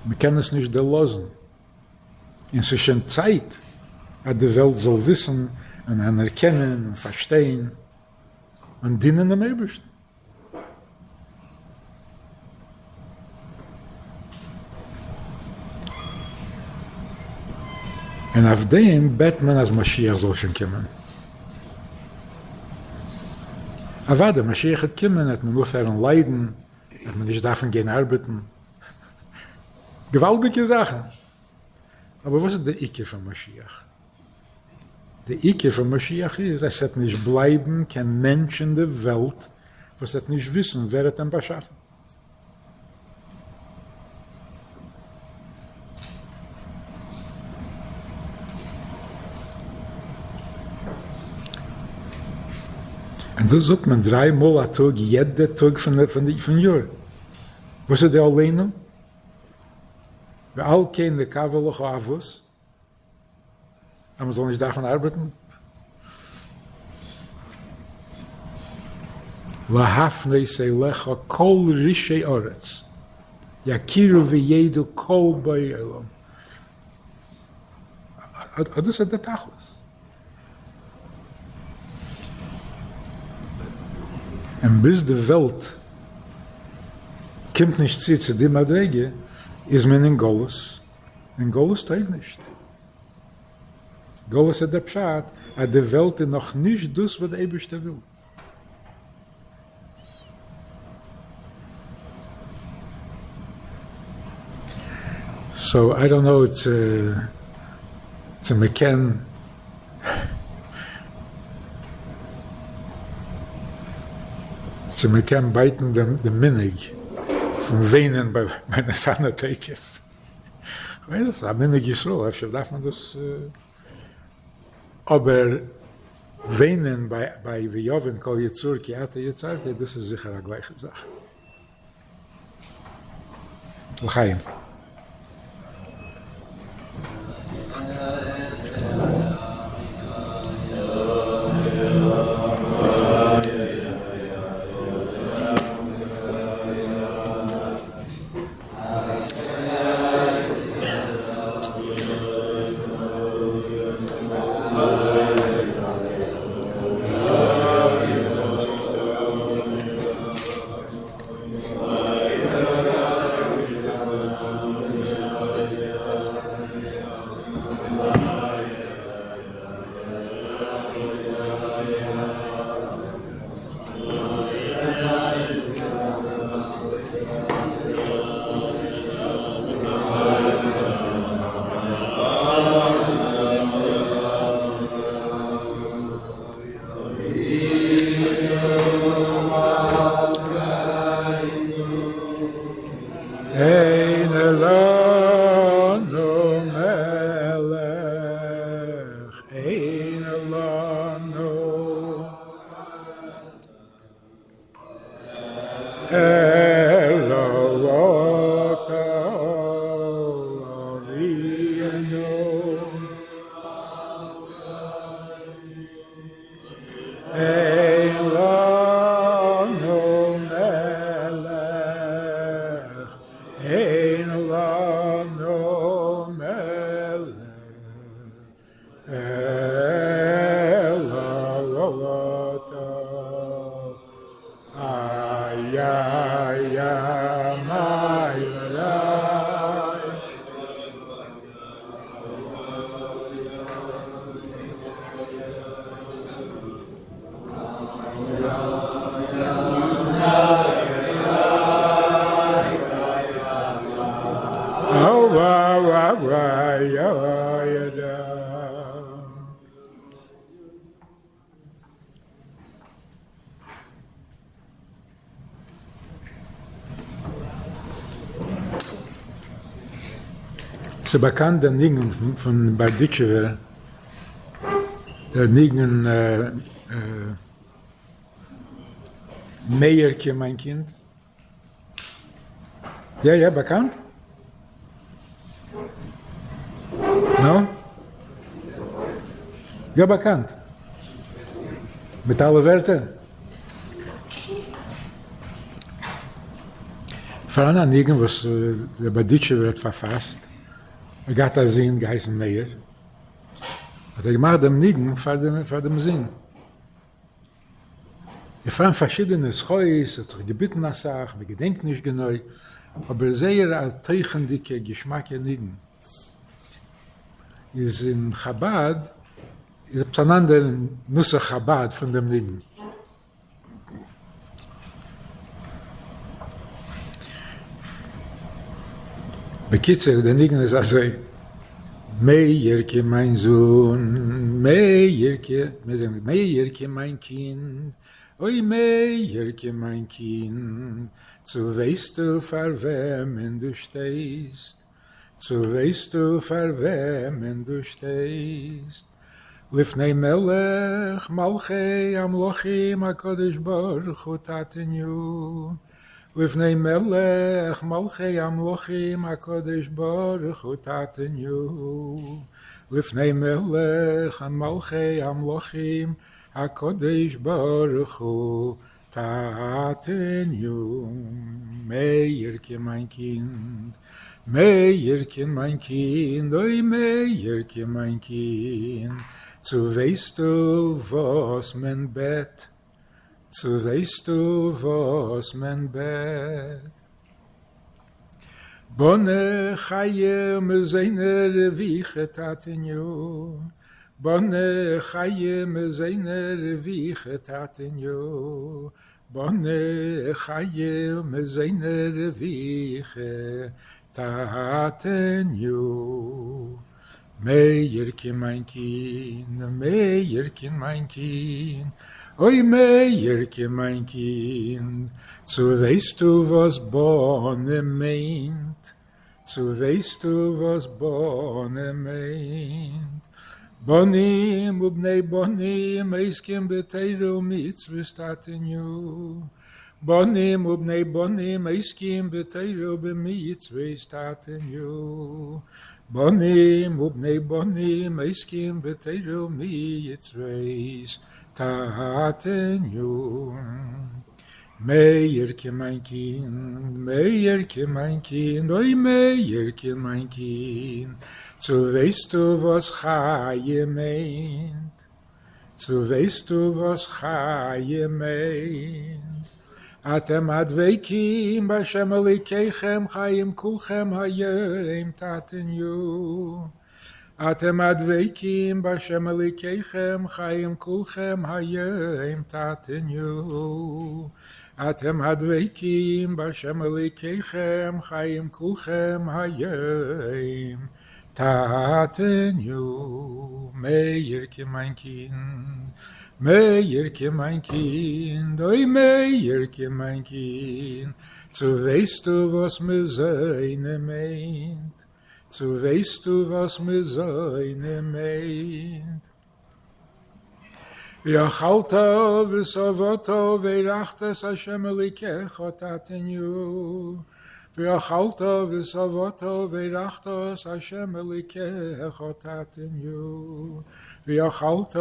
מען קען עס נישט דערלאזן. און ס'איז שוין צייט אז די וועלט זאל וויסן און אנערקענען און פארשטיין און דינען דעם אייבערשטן. און אויף דעם בעט מען אז משיח זאל שוין קומען. אוודאי משיח וועט קומען וועט מען אויפהערן ליידן, וועט מען נישט דארפן גיין ארבעטן, געוואלדיגע זאכן. אבער וואס איז דער עיקר פון משיח? די עיקר פון משיח איז אז ס'וועט נישט בלייבן קיין מענטש אין די וועלט וואס וועט נישט וויסן ווער האט אים באשאפן. און דאס זאגט מען דריי מאל א טאג יעדע טאג פון יאר. וואס איז די עלינו? ועל כן נקווה לך אבות. אז מען זאל נישט דארפן ארבעטן? להפנות אליך כל רשעי ארץ, יכירו וידעו כל באי עולם. אט דאס איז דער תכלית. און ביז די וועלט קומט נישט צו צו די מדריגה, איז מען אין גלות. און גלות טויג נישט. גלות איז דער פשט אז די וועלט איז נאך נישט דאס וואס די אייבערשטער וויל. so I don't know צו צו מען קען צו מען קען בייטן דעם מנהג פון וויינען ביי ונתנה תוקף. כ'ווייס נישט, ס'איז א מנהג ישראל, אפשר דארף מען דאס, אבער וויינען ביי ויבין כל יצור כי אתה יצרתו, דאס איז זיכער א גלייכע זאך. לחיים. אין לנו מלך, אין לנו. אלא אתה אבינו. אין לנו מלך, אין לנו מלך. אלא אתה איי איי איי איי. ס'באקאנט דער ניגון פון בארדיטשובער, דער ניגון מאיר'קע מיין קינד. יא יא, באקאנט? נו? יא באקאנט. מיט אלע ווערטער? פאראן א ניגון וואס דער בארדיטשובער האט פארפאסט, ער האט געהאט א זון געהייסן מאיר, האט ער געמאכט דעם ניגון פאר דעם זון. איז פארהאן פארשידענע נוסחאות, ס'האט זיך געביטן אסאך, מען געדענקט נישט גענוי, אבער זייער א תוכנ'דיגע געשמאקע ניגון. איז אין חבד איז עפעס אן אנדערע נוסח חבד פון דעם ניגון. בקיצור די ניגון איז אזוי, מאירקע מיין זון, מאירקע, מאירקע מיין קינד, אוי מאירקע מיין קינד, צו ווייסטו פאר וועמען דו שטייסט, צו ווייסטו פאר וועמען דו שטייסט? לפני מלך מלכי המלכים הקדוש ברוך הוא טאטעניו, לפני מלך מלכי המלכים הקדוש ברוך הוא טאטעניו, לפני מלך מלכי המלכים הקדוש ברוך הוא טאטעניו, מאירקע מיין קינד, מאירקע מיין קינד, אוי מאירקע מיין קינד, צו ווייסטו וואס מען בעט, צו ווייסטו וואס מען בעט. בני חיי ומזוני רויחי טאטעניו, בני חיי ומזוני רויחי טאטעניו, בני חיי ומזוני רויחי טאטעניו. מאירקע מיין קינד, מאירקע מיין קינד, אוי מאירקע מיין קינד, צו ווייסטו וואס בנים מיינט, צו ווייסטו וואס בנים מיינט, בנים ובני בנים עוסקים בתורה ומצוות טאטעניו, בנים ובני בנים עוסקים בתורה ובמצוות טאטעניו, בנים ובני בנים עוסקים בתורה ומצוות טאטעניו. מאירקע מיין קינד, מאירקע מיין קינד, אוי מאירקע מיין קינד, צו ווייסטו וואס חיה מיינט? צו ווייסטו וואס חיה מיינט? אתם הדבקים בהשם אלוקיכם חיים כולכם היום טאטעניו. אתם הדבקים בהשם אלוקיכם חיים כולכם היום טאטעניו. אתם הדבקים בהשם אלוקיכם חיים כולכם היום טאטעניו, מאירקע מיין קינד, מאירקע מיין קינד, אוי מאירקע מיין קינד, צו ווייסטו וואס מזוני מיינט, צו ווייסטו וואס מזוני מיינט. ואכלת ושבעת וברכת את ה' אלוקיך טאטעניו, ואכלת ושבעת וברכת את ה' אלוקיך טאטעניו, ואכלת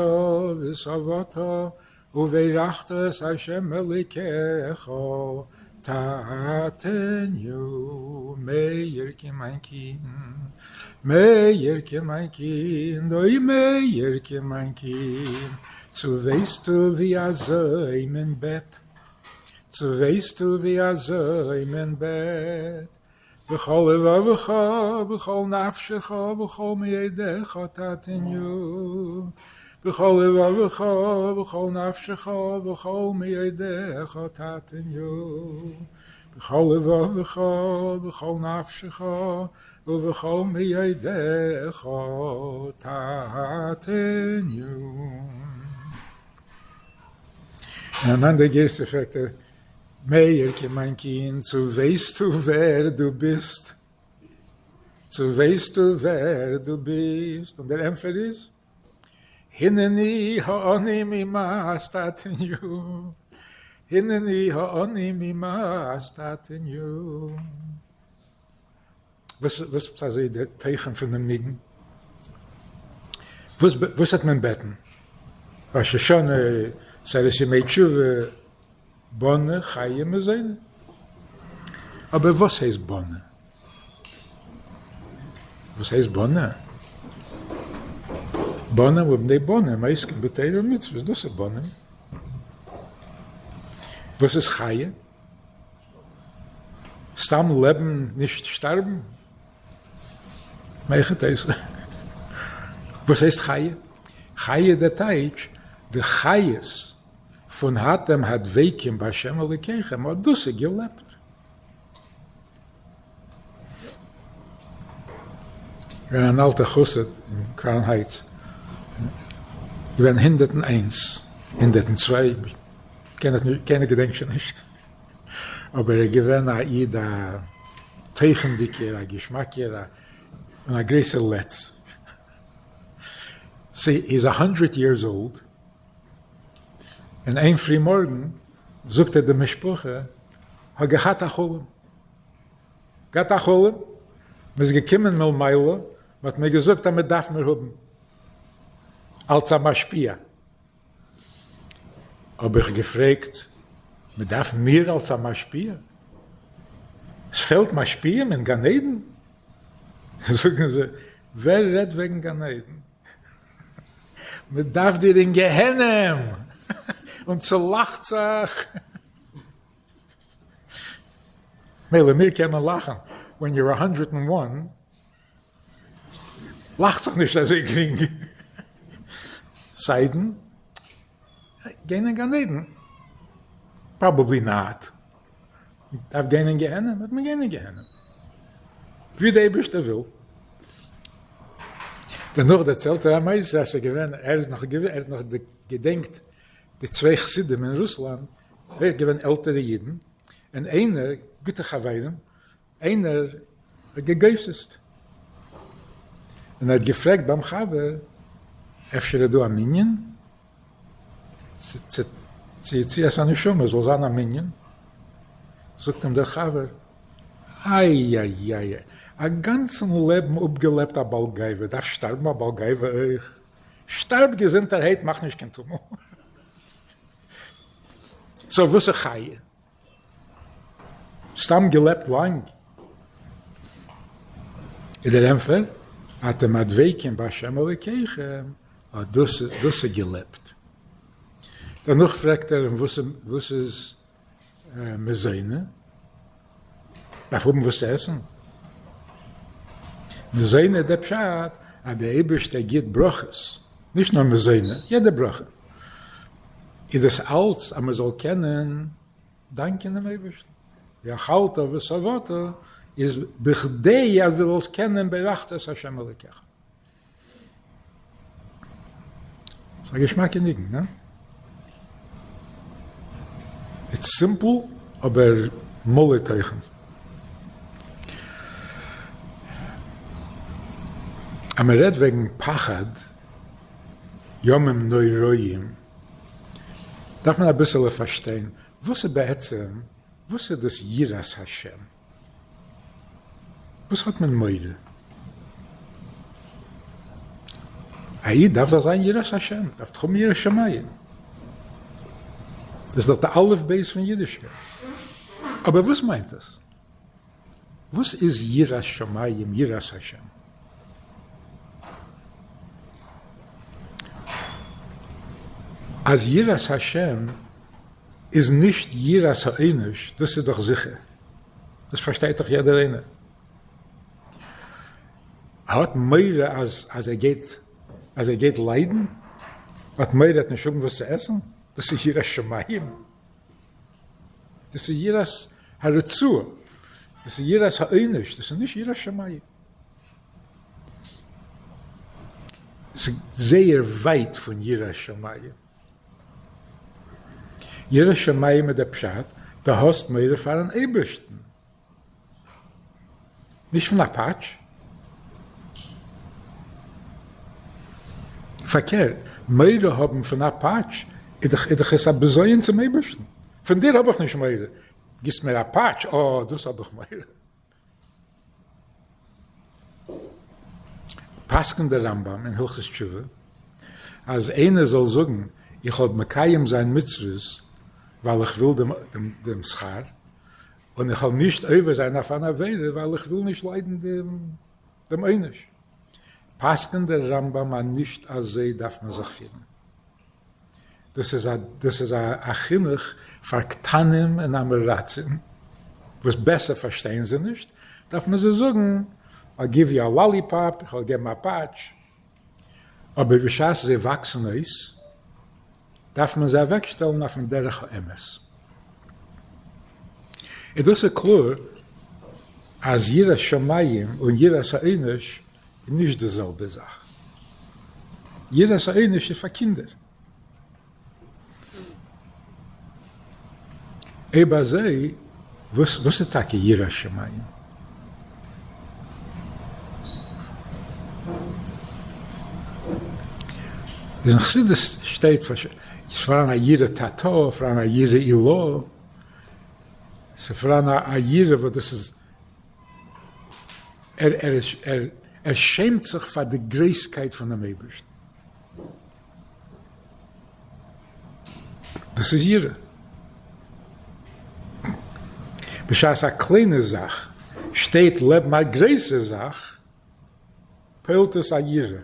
ושבעת וברכת את ה' אלוקיך טאטעניו, מאירקע מיין קינד, מאירקע מיין קינד, אוי מאירקע מיין קינד, צו ווייסטו ווי אזוי מען בעט, צו ווייסטו ווי אזוי מען בעט, בכל לבבך בכל נפשך בכל מאודך טאטעניו, בכל לבבך בכל נפשך בכל מאודך טאטעניו, בכל לבבך בכל נפשך ובכל מאודך טאטעניו. אין אן אנדער גירסא פרעגט ער, מאירקע מיין קינד, צו ווייסטו ווער דו ביסט? צו ווייסטו ווער דו ביסט? און דער ענטפער איז, הנני העני ממעש טאטעניו, הנני העני ממעש טאטעניו. וואס איז אזוי די תוכן פון דעם ניגון? וואס וועט מען בעטן? ראש השנה, עשרת ימי תשובה, בני חיי ומזוני. אבער וואס הייסט בני? וואס הייסט בני? בנים ובני בנים עוסקים בתורה ומצוות, דאס איז בנים. וואס איז חיי? סתם לעבן נישט שטארבן? מהיכא תיתי? וואס הייסט חיי? חיי די טייטש די חיות פון אתם הדבקים בה' אלוקיכם אט דאס איז געלעבט. געווען אן אלטער חסיד אין קראון הייטס, געווען 101, 102, קיינער געדענקט שוין נישט, אבער ער איז געווען א איד א תוכנ'דיגער, א געשמאקער, און א גרויסער לץ. סאו he is a hundred years old, און איין פרי מארגן זאגט ער די משפחה, האב געהאט א חלום, געהאט א חלום, מען איז געקומען מלמעלה, מען האט מיר געזאגט אז מען דארף מיר האבן אלס א משפיע, האב איך געפרעגט, מען דארף מיר אלס א משפיע? עס פעלט משפיעים אין גן עדן? זאגן זיי, ווער רעדט וועגן גן עדן? מען דארף דיר אין גיהנום! און צולאכט זיך. מילא מיר קענען לאכן, when you're a hundred and one לאכט זיך נישט אזוי גרינג, סיידן גיין אין גן עדן, probably not, דארף גיין אין גיהנום, וועט מען גיין אין גיהנום, ווי די אייבערשטער וויל. דערנאך דערציילט ער א מעשה אז ס'איז געווען, ער איז נאך געווען, ער האט נאך געדענקט די צוויי חסידים אין רוסלאנד, אויך געווען עלטערע אידן, און איינער, גוטע חברים, איינער האט געגוסס'ט, און ער האט געפרעגט ביים חבר, אפשר איז דא א מנין? צו יציאת הנשמה זאל זיין א מנין? זאגט אים דער חבר, איי איי איי, א גאנצן לעבן אפגעלעבט א בעל גאווה, דארף שטארבן א בעל גאווה אויך? שטארב געזונטערהייט, מאך נישט קיין טומל. סאו וואס איז חיי? סתם געלעבט לאנג? איז דער ענפער, אתם הדבקים בהשם אלוקיכם, אט דאס דאס איז געלעבט. דערנאך פרעגט ער אים וואס איז מזוני? דארף האבן וואס צו עסן. מזוני איז דער פשט אז דער אייבערשטער גיט ברכות, נישט נאר מזוני, יעדע ברכה. איז דאס אלץ אז מען זאל קענען דאנקען דעם אייבערשטן. ואכלת ושבעת איז בכדי אז דו זאלסט קענען ברכת את ה' אלוקיך. ס'איז א געשמאקע ניגון, הא? It's simple אבער מלא תוכן. אז מען רעדט וועגן פחד, ימים נוראים, דארף מען אביסעלע פארשטיין וואס איז בעצם, וואס איז דאס יראת השם? וואס האט מען מורא? א איד דארף דאך זיין יראת השם, דארף דאך האבן יראת שמים. דאס איז דאך די אלף בית פון אידישקייט. אבער וואס מיינט דאס? וואס איז יראת שמים, יראת השם? אז יראת השם איז נישט יראת העונש, דאס איז דאך זיכער, דאס פארשטייט דאך יעדער איינער. האט מורא אז אז ער גייט אז ער גייט ליידן, האט מורא ער וועט נישט האבן וואס צו עסן, דאס איז יראת שמים? דאס איז יראת הרצועה, דאס איז יראת העונש, דאס איז נישט יראת שמים. ס'איז זייער ווייט פון יראת שמים. יראת שמים איז דער פשט, דו האסט מורא פארן אייבערשטן, נישט פון א פאטש. פארקערט, מורא האבן פון א פאטש איז דאך איז דאך עס א בזיון צום אייבערשטן. פון דיר האב איך נישט מורא, גיבסט מיר א פאטש, אה, דאס האב איך מורא. פסק'נט דער רמב"ם אין הלכות תשובה אז איינער זאל זאגן איך האב מקיים זיין מצוות ווייל איך וויל דעם שכר, און איך וועל נישט עובר זיין אויף אן עבירה ווייל איך וויל נישט ליידן דעם עונש, פסק'נט דער רמב"ם אז נישט אזוי דארף מען זיך פירן. דאס איז א דאס איז א חינוך פאר קטנים און עם הארצים וואס בעסער פארשטייען זיי נישט, דארף מען זיי זאגן I'll give you a lollipop, איך וועל געבן א פאטש, אבער בשעת זיי וואקסן אויס דארף מען זיי אוועקשטעלן אויפן דרך האמת. און דאס איז קלאר אז יראת שמים און יראת העונש איז נישט די זעלבע זאך. יראת העונש איז פאר קינדער. אויב אזוי, וואס וואס איז טאקע יראת שמים? איז אין חסידות שטייט איז פאראן א יראה תתאה, פאראן א יראה עילאה, ס'איז פאראן א יראה וואס דאס איז ער ער ער ער שעמט זיך פאר די גרויסקייט פונעם אייבערשטן. דאס איז יראה. בשעת א קליינע זאך שטייט לעבן א גרויסע זאך, פועל'ט עס א יראה.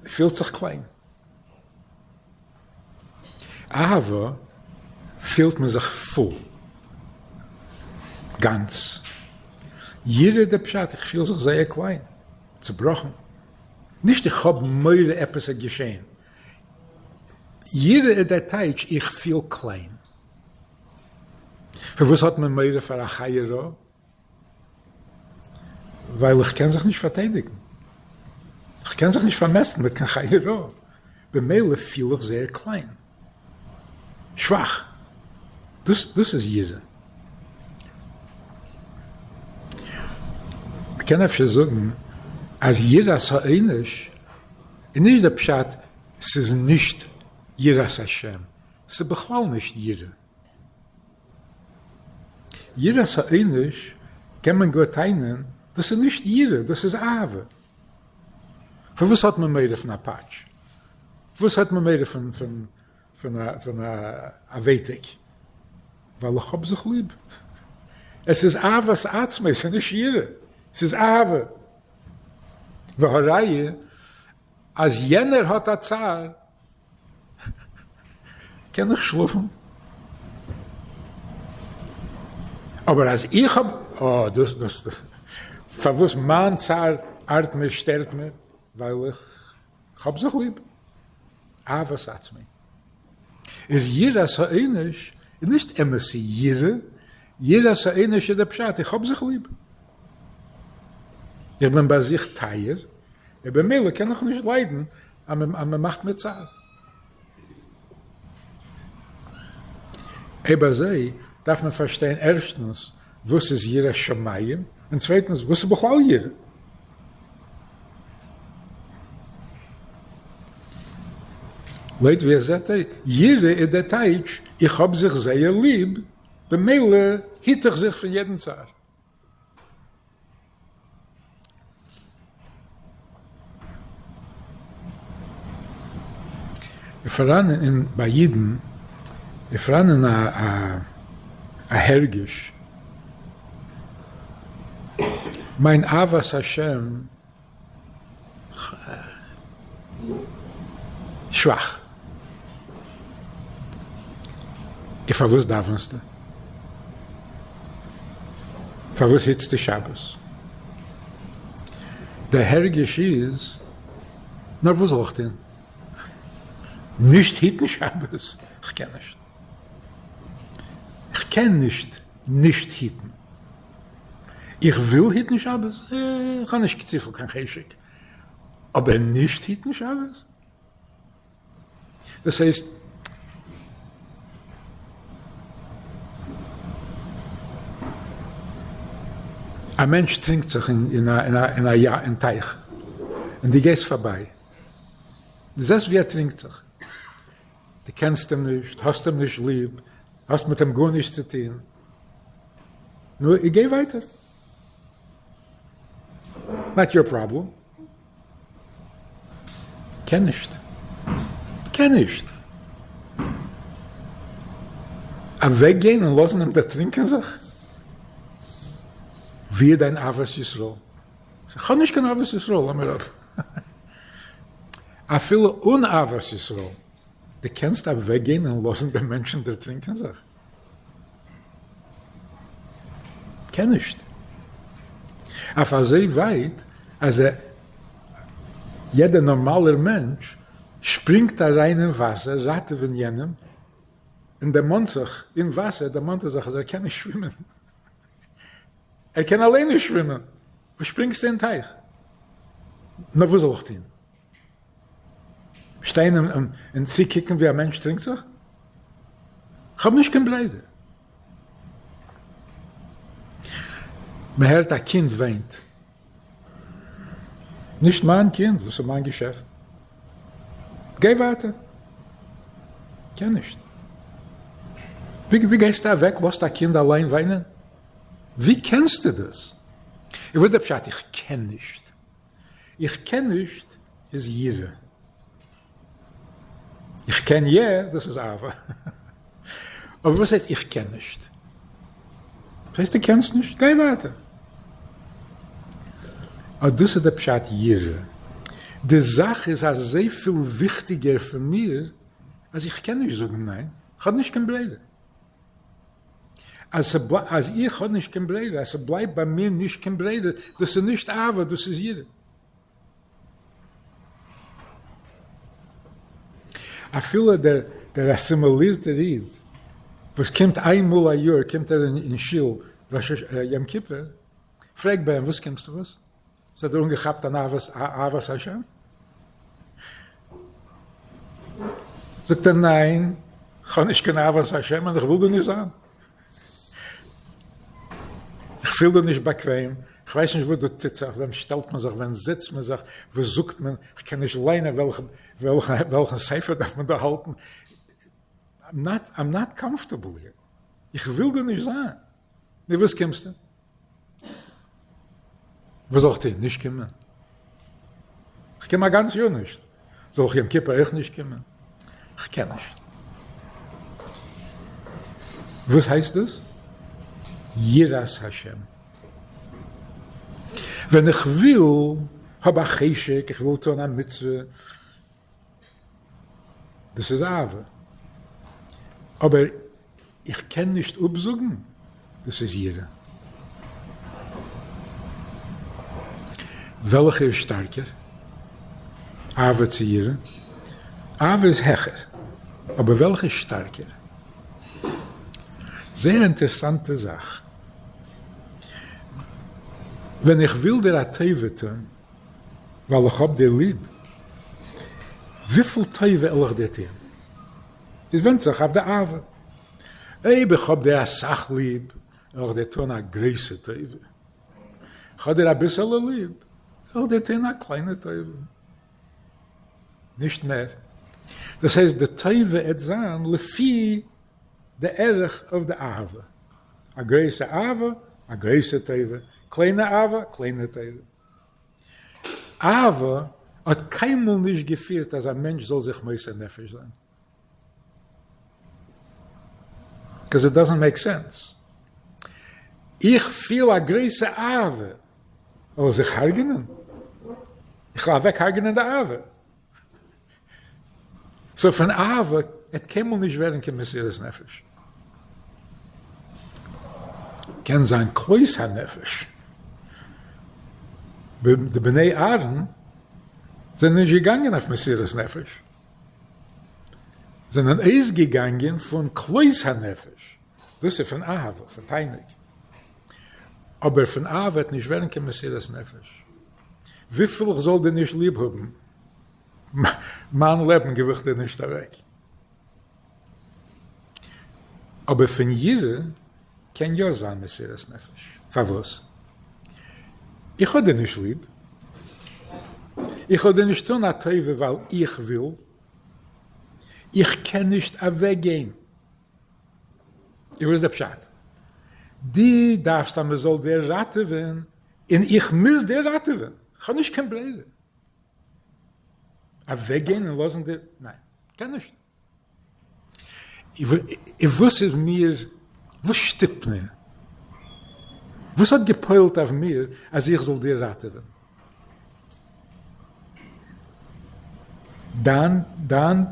ער פילט זיך קליין. אהבה פילט מען זיך פול, גאנץ. יראה די פשט איך פיל זיך זייער קליין, צובראכן. נישט איך האב מורא עפעס וועט געשען. יראה איז דער טייטש איך פיל קליין. פארוואס האט מען מורא פאר א חיה רעה? ווייל איך קען זיך נישט פארטיידיגן, איך קען זיך נישט פארמעסטן מיט קיין חיה רעה, במילא פיל איך זייער קליין, שוואך, דאס דאס איז יראה. מ'קען אפשר זאגן אז יראת העונש איז נישט דער פשט ס'איז נישט יראת השם, ס'איז בכלל נישט יראה. יראת העונש קען מען גאר טענה'ן, דאס איז נישט יראה, דאס איז אהבה. פארוואס האט מען מורא פון א פאטש? פארוואס האט מען מורא פון פון א ווייטאג? ווייל איך האב זיך ליב. עס איז אהבת עצמו, עס איז נישט יראה, עס איז אהבה. והראיה אז יענער האט א צער, קען איך שלאפן? אבער אז איך האב, אה, דאס, דאס, דאס, פארוואס מיין צער ארט מיר, שטערט מיר? ווייל איך האב זיך ליב. אהבת עצמי. איז יראת העונש איז נישט אמת'ע יראה, יראת העונש איז דער פשט, איך האב זיך ליב. איך בין ביי זיך טייער, און במילא קען איך נישט ליידן אז מען מאכט מיר צער. אויב אזוי דארף מען פארשטיין ערשטנס וואס איז יראת שמים, און צווייטנס וואס איז בכלל יראה. לויט ווי עס זעט אויס, יראה איז דער טייטש איך האב זיך זייער ליב, במילא היט איך זיך פון יעדן צער. איז פאראן אין ביי אידן איז פאראן א א הרגש מיין אהבת השם שוואך. און פארוואס דאווענסטו? פארוואס היטסטו שבת? דער הרגש איז, נאר וואס זאל איך טון? נישט היטן שבת? איך קען נישט. איך קען נישט נישט היטן. איך וויל היטן שבת? איך האב נישט צופיל קיין חשק. אבער נישט היטן שבת? דאס הייסט, א מענטש טרינקט זיך אין א אין טייך, און דו גייסט פארביי. דו זעסט ווי ער טרינקט זיך. דו קענסט אים נישט, האסט אים נישט ליב, האסט מיט אים גארנישט צו טון. נו, גיי ווייטער. Not your problem. קען נישט. קען נישט. אוועקגיין און לאזן אים דערטרינקען זיך? ווי איז דיין אהבת ישראל? כ'האב נישט קיין אהבת ישראל, לאמיר אפ. אפילו אן אהבת ישראל, דו קענסט אוועקגיין און לאזן דעם מענטשן דערטרינקען זיך? קען נישט. אויף אזוי ווייט אז יעדער נארמאלער מענטש שפרינגט אריין אין וואסער ראטעווען יענעם, און דערמאנט זיך אין וואסער דערמאנט ער זיך אז ער קען נישט שווימען. ער קען אליין נישט שווימען, וואס שפרינגסטו אין טייך? נאר וואס זאל איך טון? שטיין און צוקוקן ווי א מענטש טרינקט זיך? כ'האב נישט קיין ברירה. מען הערט א קינד וויינט. נישט מיין קינד, וואס איז מיין געשעפט? גיי ווייטער. קען נישט. ווי גייסטו אוועק לאזט א קינד אליין וויינען? ווי קענסטו דאס? און וואס איז דער פשט איך קען נישט? איך קען נישט איז יראה. איך קען יע, דאס איז אהבה. אבער וואס הייסט איך קען נישט? וואס הייסט דו קענסט נישט? גיי ווייטער. אט דאס איז דער פשט יראה. די זאך איז אזויפיל וויכטיגער פון מיר אז איך קען נישט זאגן ניין, כ'האב נישט קיין ברירה. אז איך האב נישט קיין ברירה, אז ס'בלייבט ביי מיר נישט קיין ברירה, דאס איז נישט אהבה, דאס איז יראה. אפילו דער דער אסימילירטער איד וואס קומט איין מאל א יאר קומט ער אין שול ראש יום כיפור, פרעג ביי אים וואס קומסטו וואס? עס האט דיר אנגעכאפט אן אהבת השם? זאגט ער ניין, כ'האב נישט קיין אהבת השם און איך וויל דא נישט זיין. איך פיל דא נישט באקוועם, איך ווייס נישט וואס דא טוט זיך, ווען שטעלט מען זיך, ווען זיצט מען זיך, וואס זאגט מען, איך קען נישט ליינען, וועלכן ספר דארף מען דא האלטן, I'm not comfortable here, איך וויל דא נישט זיין, נו וואס קומסטו? וואס זאל איך טון? נישט קומען? איך קום א גאנץ יאר נישט, זאל איך יום כיפור אויך נישט קומען? איך קען נישט. וואס הייסט דאס? יראת השם. ווען איך וויל, האב א חשק, איך וויל טון א מצוה, דאס איז אהבה. אבער איך קען נישט אפזאגן, דאס איז יראה. וועלכע איז שטארקער? אהבה צו יראה? אהבה איז העכער, אבער וועלכע איז שטארקער? זייער אינטערסאנטע זאך. ווען איך וויל דיר א טובה טון, ווייל איך האב דיר ליב, וויפיל טובה על איך דיר טון? עס ווענדט זיך אויף די אהבה. אויב איך האב דיר אסאך ליב, וועל איך דיר טון א גרויסע טובה. איך האב דיר אביסעלע ליב, וועל איך דיר טון א קליינע טובה. נישט מער. דאס הייסט די טובה עט זיין לפי די ערך אויף די אהבה. א גרויסע אהבה, א גרויסע טובה, קליינע אהבה, קליינע טובה. אהבה האט קיינמאל נישט געפירט אז א מענטש זאל זיך מוסר נפש זיין. 'Cause it doesn't make sense. איך פיל א גרויסע אהבה, זאל איך זיך הרג'נען? איך וועל אוועק הרג'נען די אהבה. So פון אהבה וועט קיינמאל נישט ווערן קיין מסירות נפש. קען זיין כלות הנפש. די בני אהרן זענען נישט געגאנגען אויף מסירות נפש. זענען אויסגעגאנגען פון כלות הנפש. דאס איז פון אהבה, פון תענוג. אבער פון אהבה וועט נישט ווערן קיין מסירות נפש. וויפיל איך זאל דיר נישט ליב האבן, מיין לעבן גיב איך דיר נישט אוועק. אבער פון יראה קען יא זיין מסירת נפש. פארוואס? איך האב דיר נישט ליב. איך וועל דיר נישט טון א טובה ווייל איך וויל, איך קען נישט אוועק גיין. און וואס איז דער פשט? דו דארפסט אז מען זאל דיר ראטעווען, און איך מוז דיר ראטעווען, כ'האב נישט קיין ברירה. אוועק גיין און לאזן דיר? ניין, קען נישט. און וואס איז מיר, וואס שטופט מיר? וואס האט גע'פועל'ט אויף מיר אז איך זאל דיר ראטעווען? דיין, דיין,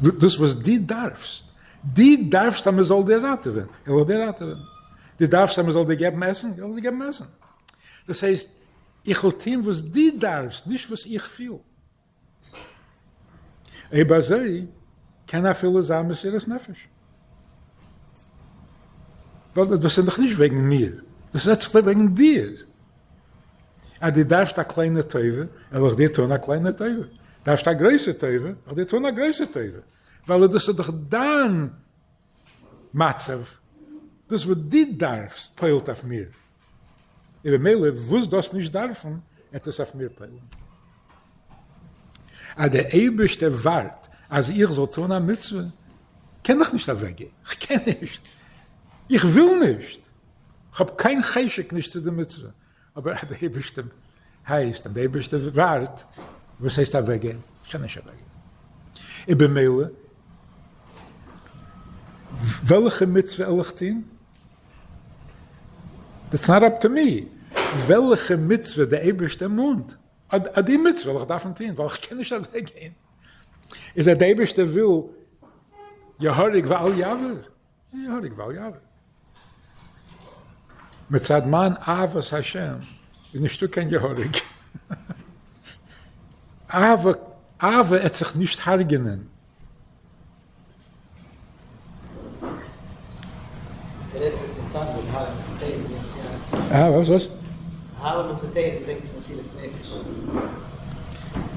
דאס וואס דו דארפסט, דו דארפסט אז מען זאל דיר ראטעווען, איך וועל דיר ראטעווען. דו דארפסט אז מען זאל דיר געבן עסן, איך וועל דיר געבן עסן. דאס הייסט, איך וועל טון וואס דו דארפסט, נישט וואס איך פיל. אויב אזוי קען אפילו זיין מסירת נפש. ווייל דאס איז דאך נישט וועגן מיר, דאס רעדט זיך דאך וועגן דיר. אז דו דארפסט א קליינע טובה, וועל איך דיר טון א קליינע טובה. דארפסט א גרויסע טובה, וועל איך דיר טון א גרויסע טובה. ווייל דאס איז דאך דיין מצב, דאס וואס דו דארפסט פועל'ט אויף מיר, און במילא וואס דאס נישט דארפן עט עס אויף מיר פועל'ן. אז דער אייבערשטער ווארט אז איך זאל טון א מצוה, קען איך נישט אוועקגיין, איך קען נישט, איך וויל נישט, איך האב קיין חשק נישט צו די מצוה, אבער אז דער אייבערשטער הייסט און דער אייבערשטער ווארט, וואס הייסט אוועקגיין? איך קען נישט אוועקגיין. און במילא, וועלכע מצוה על איך טון? That's not up to me. וועלכע מצוה דער אייבערשטער מאנט, אט די מצוה וועל איך דארפן טון, ווייל איך קען נישט אוועקגיין. איז אז דער אייבערשטער וויל יהרג ואל יעבור, יהרג ואל יעבור. מצד מיין אהבת השם איז נישטא קיין יהרג. אהבה, אהבה עט זיך נישט הרג'נען. דער רבי זאגט אין תניא, אהבה מסותרת ברענגט צו אהבה. אה, וואס וואס? אהבה מסותרת ברענגט צו מסירות נפש.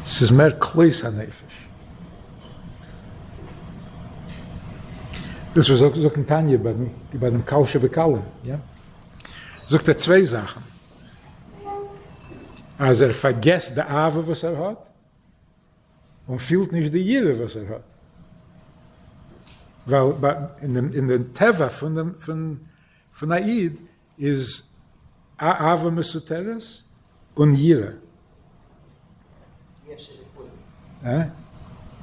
ס'איז מער כלות הנפש. דאס וואס זאגט אין תניא ביי דעם קל שבקלים, יא? זאגט ער צוויי זאכן, אז ער פארגעסט די אהבה וואס ער האט, און פילט נישט די יראה וואס ער האט, ווייל אין דעם טבע פון א איד איז אהבה מסותרת און יראה. אי אפשר להיפרד. אה?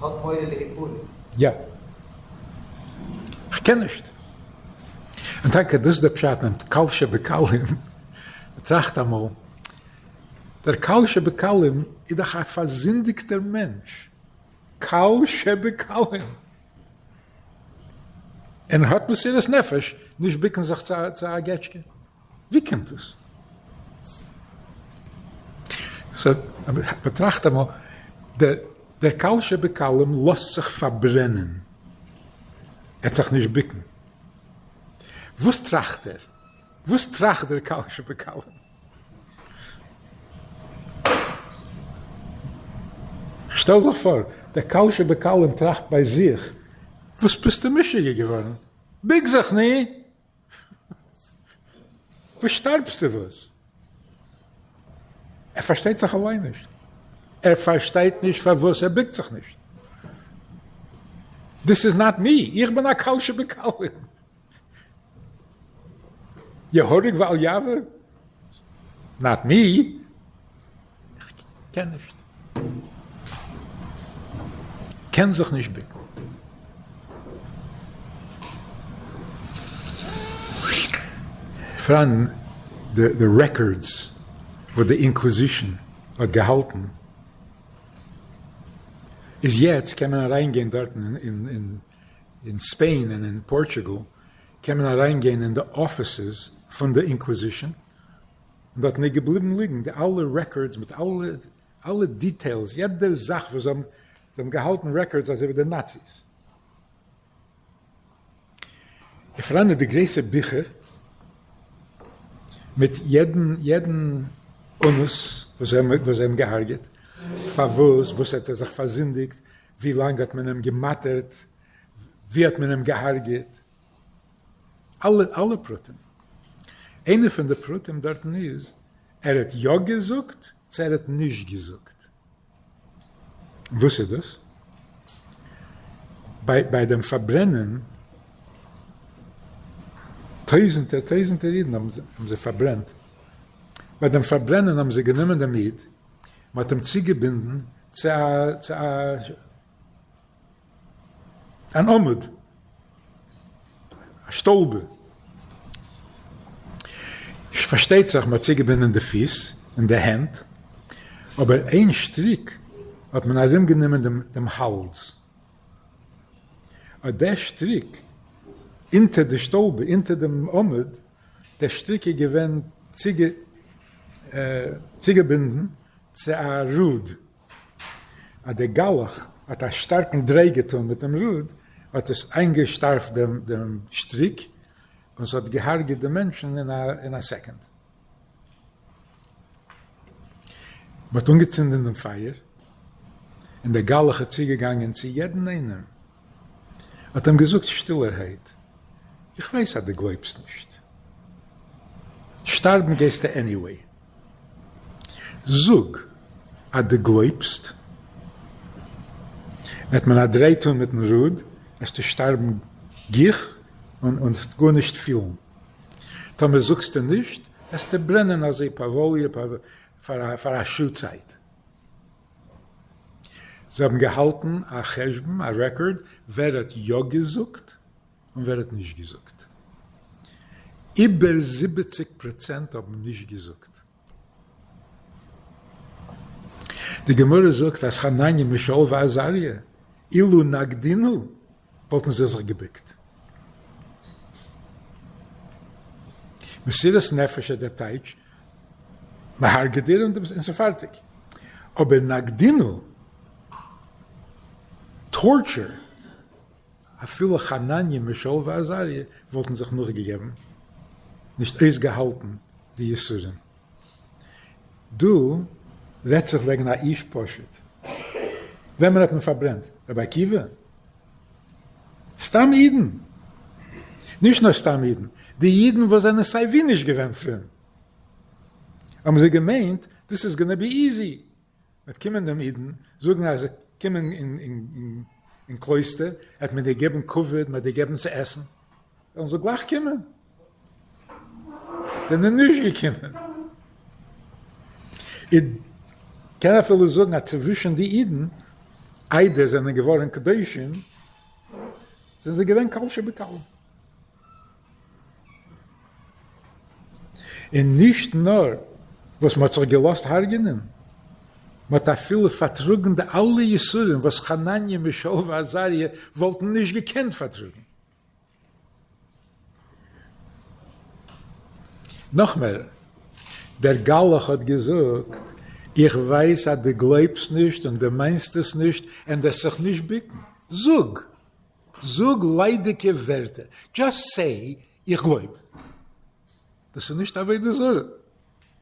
האט מורא להיפרד. יא. כ'קען נישט. און טאקע דאס איז דער פשט אין קל שבקלים. מ'טראכט אמאל, דער קל שבקלים איז דאך א פארזינדיגטער מענטש. קל שבקלים. און האט מסירת נפש נישט ביקן זיך צו א געטשקע? ווי קומט דאס? סאו באטראכט אמאל, דער קל שבקלים לאזט זיך פארברענען, ער וועט זיך נישט ביקן. וואס טראכט ער? וואס טראכט דער קל שבקלים? כ'שטעל זיך פאר, דער קל שבקלים טראכט ביי זיך, וואס ביסטו משוגע געווארן? ביק זיך ני! וואס שטארבסטו וואס? ער פארשטייט זיך אליין נישט. ער פארשטייט נישט פארוואס ער ביקט זיך נישט. This is not me, איך בין א קל שבקלים. יהרג ואל יעבור? Not me. איך קען נישט. קען זיך נישט ביקן. פאראן די records וואס די Inquisition האט געהאלטן, איז יעצט קען מען אריינגיין דארטן אין ספעין און אין פארטוגאל קען מען אריינגיין אין די offices פון די Inquisition און דארטן איז געבליבן ליגן די אלע records מיט אלע אלע details יעדע זאך וואס זיי האבן זיי האבן געהאלטן records אזוי ווי די נאציס. און פאראן די גרויסע ביכער מיט יעדן יעדן אנוס וואס זיי האבן געהארגעט, פארוואס, וואס האט ער זיך פארזינדיגט, ווי לאנג האט מען אים געמאטערט, ווי האט מען אים געהארגעט, אלע אלע פרטים. איינע פון די פרטים דארטן איז, ער האט יא געזאגט. צו ער האט נישט געזאגט. וואס איז דאס? ביי ביי דעם פארברענען, טויזענטער טויזענטער אידן האבן זיי פארברענט, ביי דעם פארברענען האבן זיי גענומען דעם איד, מען האט אים צוגעבינדן צו א צו א אן עמוד, א שטאלבע. פארשטייט זיך מען האט צוגעבינדן די פיס און די הענט, אבער איין שטריק האט מען ארומגענומען דעם דעם האלז. אט דער שטריק אונטער די שטאלבע, אונטער דעם עמוד, דער שטריק איז געווען צוגעבינדן צו א ראד. אז דער גלח האט א שטארקן דריי געטאן מיט דעם ראד, האט עס איינגעשטארפט דעם שטריק, און ס'האט געהארגעט די מענטשן אין א סעקונד. מ'האט אנגעצינדן דעם פייער, און דער גלח איז צוגעגאנגען צו יעדן איינעם, האט אים געזאגט שטילערהייט, איך ווייס אז דו גלויבסט נישט, שטארבן גייסטו anyway, זאג אז דו גלויבסט, וועט מען א דריי טאן מיטן ראד, וועסטו שטארבן גיך און וועסט גארנישט פילן, טאמער זאגסטו נישט, וועסטו ברענען אזוי פאוואליע פאר א שעה צייט. זיי האבן געהאלטן א חשבון, א רעקארד, ווער האט יא געזאגט און ווער האט נישט געזאגט. איבער זיבעציג פראצענט האבן נישט געזאגט. די גמרא זאגט אז חנניה מישאל ועזריה אילו נגדינהו וואלטן זיי זיך געבוקט. מסירת נפש איז דער טייטש, מ'הרג'עט דיר און ס'איז פארטיג. אבער נגדינהו, torture, אפילו חנניה מישאל ועזריה וואלטן זיך נאכגעגעבן, נישט אויסגעהאלטן די יסורים. דא רעדט זיך וועגן א איש פשוט. וועמען האט מען פארברענט? רבי עקיבא? סתם אידן. נישט נאר סתם אידן, די אידן וואס זענען סיי ווי נישט געווען פרום. האבן זיי געמיינט this is gonna be easy. מ'וועט קומען דעם אידן זאגן אז זיי קומען אין קלויסטער, וועט מען דיר געבן כבוד, מ'וועט דיר געבן צו עסן. וועלן זיי גלייך קומען. זענען נישט געקומען. איך קען אפילו זאגן אז צווישן די אידן, איידער זענען געווארן קדושים, זענען זיי געווען קל שבקלים. און נישט נאר וואס מ'האט זיך געלאזט הרג'נען, מ'האט אפילו פארטראגן די אלע יסורים וואס חנניה מישאל ועזריה וואלטן נישט געקענט פארטראגן. נאך מער, דער גלח האט געזאגט, איך ווייס אז דו גלויבסט נישט און דו מיינסט עס נישט און וועסט זיך נישט בוקן. זאג! זאג ליידיגע ווערטער, just say איך גלויב. דאס איז נישט עבודה זרה.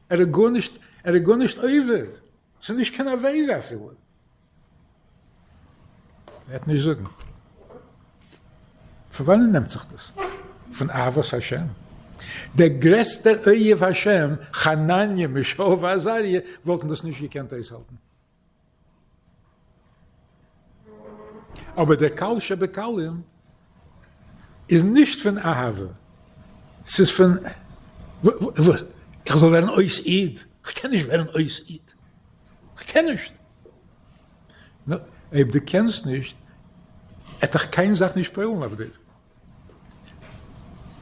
ער איז גארנישט, ער איז גארנישט עובר. ס'איז נישט קיין עבירה אפילו. ער וועט נישט זאגן. פון וואנען נעמט זיך דאס? פון אהבת השם. דער גרעסטער אוהב השם, חנניה מישאל ועזריה, וואלטן דאס נישט געקענט אויסהאלטן. אבער דער קל שבקלים איז נישט פון אהבה, ס'איז פון וואס? איך זאל ווערן אויס איד? כ'קען נישט ווערן אויס איד, כ'קען נישט. נו, אויב דו קענסט נישט, עט איך קיין זאך נישט פועל'ן אויף דיר.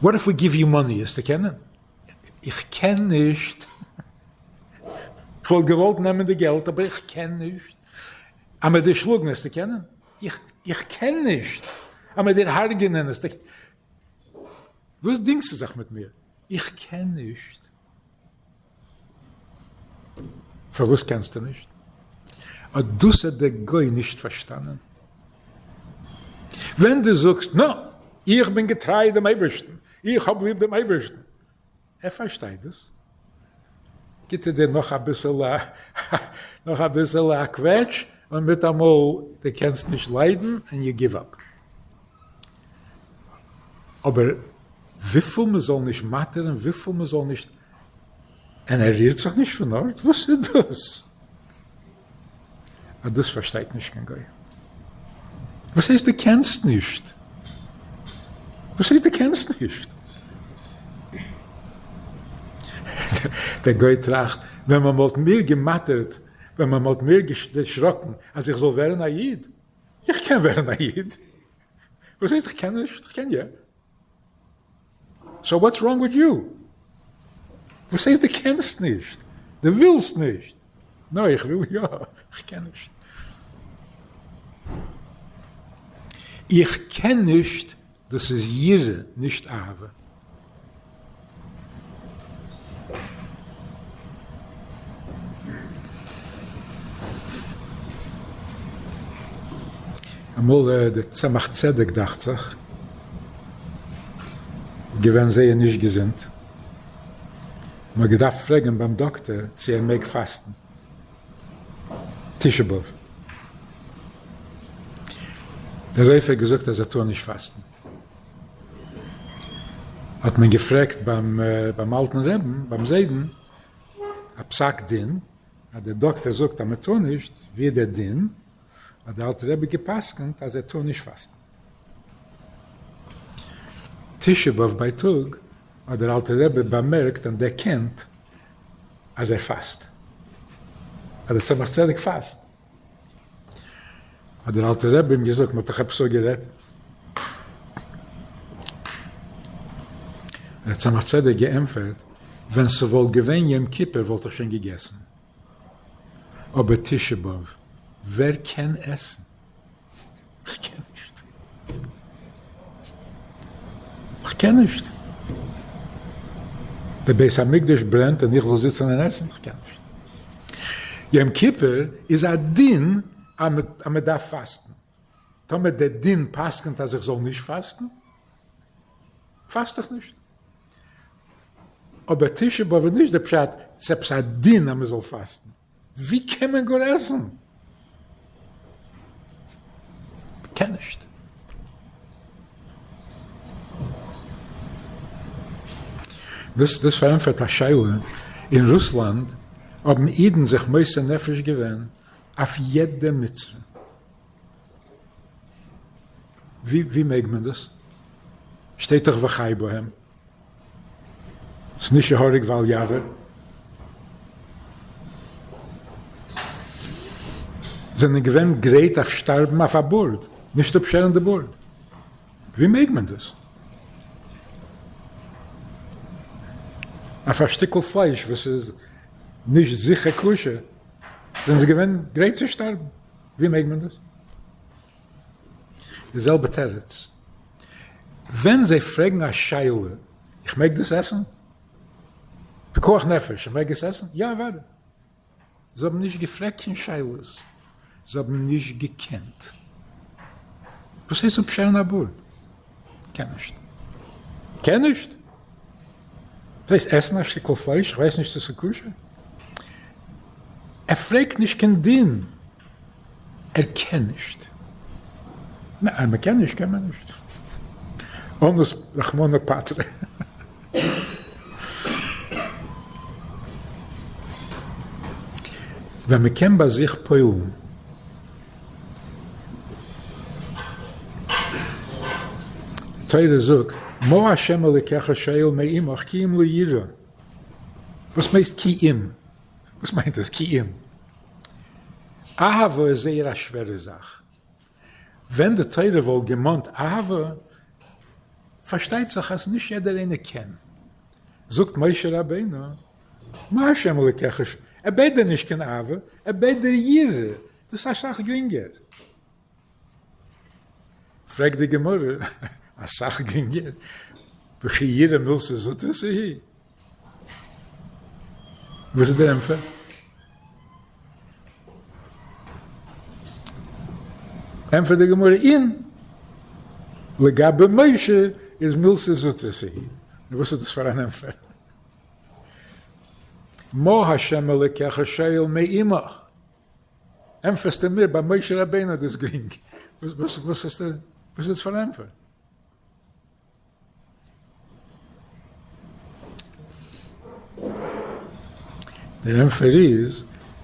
What if we give you money, עסטו קענען? איך קען נישט. כ'וואלט געוואלט נעמען די געלט אבער איך קען נישט. אז מ'וועט דיר שלאגן עסטו קענען? איך קען נישט. אז מ'וועט דיר הרג'ענען עסטו וואס דינגסטו זיך מיט מיר? איך קען נישט. פארוואס קענסטו נישט? אט דאס האט דער גוי נישט פארשטאנען. ווען דו זאגסט, נא, איך בין געטריי דעם אייבערשטן, איך האב ליב דעם אייבערשטן, ער פארשטייט דאס, גיט ער דיר נאך אביסעלע, נאך אביסעלע א קוועטש, און מיטאמאל דו קענסט נישט ליידן און you give up. אבער וויפיל מען זאל נישט מאטערן, וויפיל מען זאל נישט. און ער רירט זיך נישט פון ארט? וואס איז דאס? אז דאס פארשטייט נישט קיין גוי. וואס הייסט דו קענסט נישט? וואס הייסט דו קענסט נישט? דער גוי טראכט, ווען מען וואלט מיר געמאטערט, ווען מען וואלט מיר דערשראקן אז איך זאל ווערן א איד, איך קען ווערן א איד. וואס הייסט איך קען נישט? איך קען יא. so what's wrong with you? וואס הייסט דו קענסט נישט? דו ווילסט נישט? נא איך וויל יא, איך קען נישט. איך קען נישט, דאס איז יראה נישט אהבה. אמאל די צמח צדק דאכט זיך געווען זייער נישט געזונט, מען האט געדארפט פרעגן ביים דאקטער צו ער מעג פאסטן תשעה באב, דער רופא האט געזאגט אז ער טאר נישט פאסטן, האט מען געפרעגט ביים אלטן רעבן, ביים זיידן, א פסק דין, אז דער דאקטער זאגט אז מען טאר נישט, ווי איז דער דין? האט דער אלטער רבי גע'פסק'נט אז ער טאר נישט פאסטן. תשעה באב בייטאג האט דער אלטער רבי באמערקט און דערקענט אז ער פאסט, אז דער צמח צדק פאסט. האט דער אלטער רבי אים געזאגט, מען האט דאך עפעס אזוי גערעדט. האט דער צמח צדק געענטפערט, ווען ס'וואלט געווען יום כיפור וואלט איך שוין געגעסן. אבער תשעה באב, ווער קען עסן? כ'קען נישט. כ'קען נישט. דער בית המקדש ברענט און איך זאל זיצן און עסן? כ'קען נישט. יום כיפור איז א דין אז מען דארף פאסטן. טאמער דער דין פסק'נט אז איך זאל נישט פאסטן, פאסט איך נישט. אבער תשעה באב איז נישט די פשט, ס'איז עפעס א דין אז מ'זאל פאסטן. ווי קען מען גאר עסן? מ'קען נישט. דאס דאס פארענטפערט א שאלה, אין רוסלאנד האבן אידן זיך מוסר נפש געווען אויף יעדע מצוה. ווי מעג מען דאס? שטייט דאך וחי בהם. ס'איז נישט יהרג ואל יעבור. זענען געווען גרייט אויף שטארבן אויף א בארד, נישט אפשערן די בארד. ווי מעג מען דאס? אויף א שטיקל פלייש וואס איז נישט זיכער כשר, זענען זיי געווען גרייט צו שטארבן. ווי מעג מען דאס? די זעלבע תירוץ. ווען זיי פרעגן א שאלה, איך מעג דאס עסן? פיקוח נפש, איך מעג עס עסן? יא אוודאי. זיי האבן נישט געפרעגט קיין שאלות, זיי האבן נישט געקענט. וואס הייסט אפשערן א בארד? קען נישט. קען נישט? דאס הייסט עסן א שטיקל פלייש, איך ווייס נישט צו ס'איז כשר. ער פרעגט נישט קיין דין, ער קען נישט. נע, אז מ'קען נישט קען מען נישט. אנוס רחמנא פטריה. ווען מ'קען ביי זיך פועל'ן. תורה זאגט, מה ה' אלוקיך שואל מעמך כי אם ליראה. וואס מיינט כי אם? וואס מיינט דאס כי אם? אהבה איז זייער א שווערע זאך. ווען די תורה וואלט געמאנט אהבה, פארשטייט זיך אז נישט יעדער איינער קען. זאגט משה רבינו, מה ה' אלוקיך, ער בעט דיר נישט קיין אהבה, ער בעט דיר יראה, דאס איז אסאך גרינגער. פרעגט די גמרא, אסאך גרינגער? וכי יראה מילתא זוטרתא היא? וואס איז דער ענטפער? ענטפערט די גמרא, אין לגבי משה איז מילתא זוטרתא היא. נו וואס איז דאס פאר אן ענטפער? מה ה' אלוקיך שואל מעמך? ענטפערסטו מיר ביי משה רבינו איז דאס גרינג, וואס איז דאס פאר ענטפער? דער ענפער איז,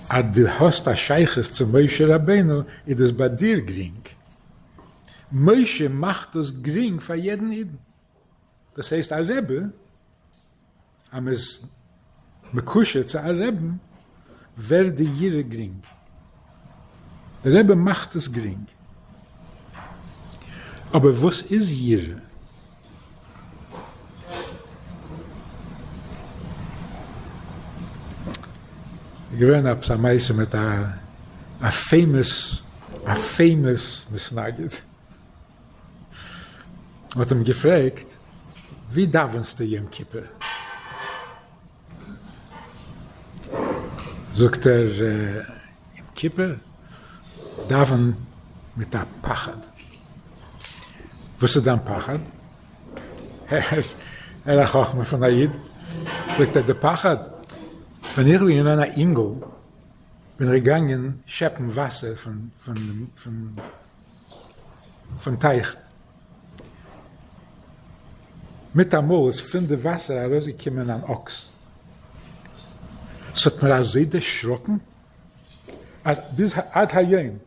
אז דו האסט א שייכות צו משה רבינו איז דאס ביי דיר גרינג. משה מאכט דאס גרינג פאר יעדן אידן. דאס הייסט א רבי, אז מען איז מקושר צו א רעבן ווערט די יראה גרינג. דער רבי מאכט עס גרינג. אבער וואס איז יראה? געווען עפעס א מעשה מיט א famous א famous מתנגד, מ'האט אים געפרעגט ווי דאווענסטו יום כיפור? זאגט ער יום כיפור דאווען מיט א פחד. וואס איז דיין פחד? הער א חכמה פון א איד, זאגט ער די פחד, ווען איך בין געווען א אינגל בין איך געגאנגען שעפן וואסער פון טייך, מיטאמאל איז פון די וואסער ארויסגעקומען אן אקס, ס'האט מיר אזוי דערשראקן אז ביז עד היום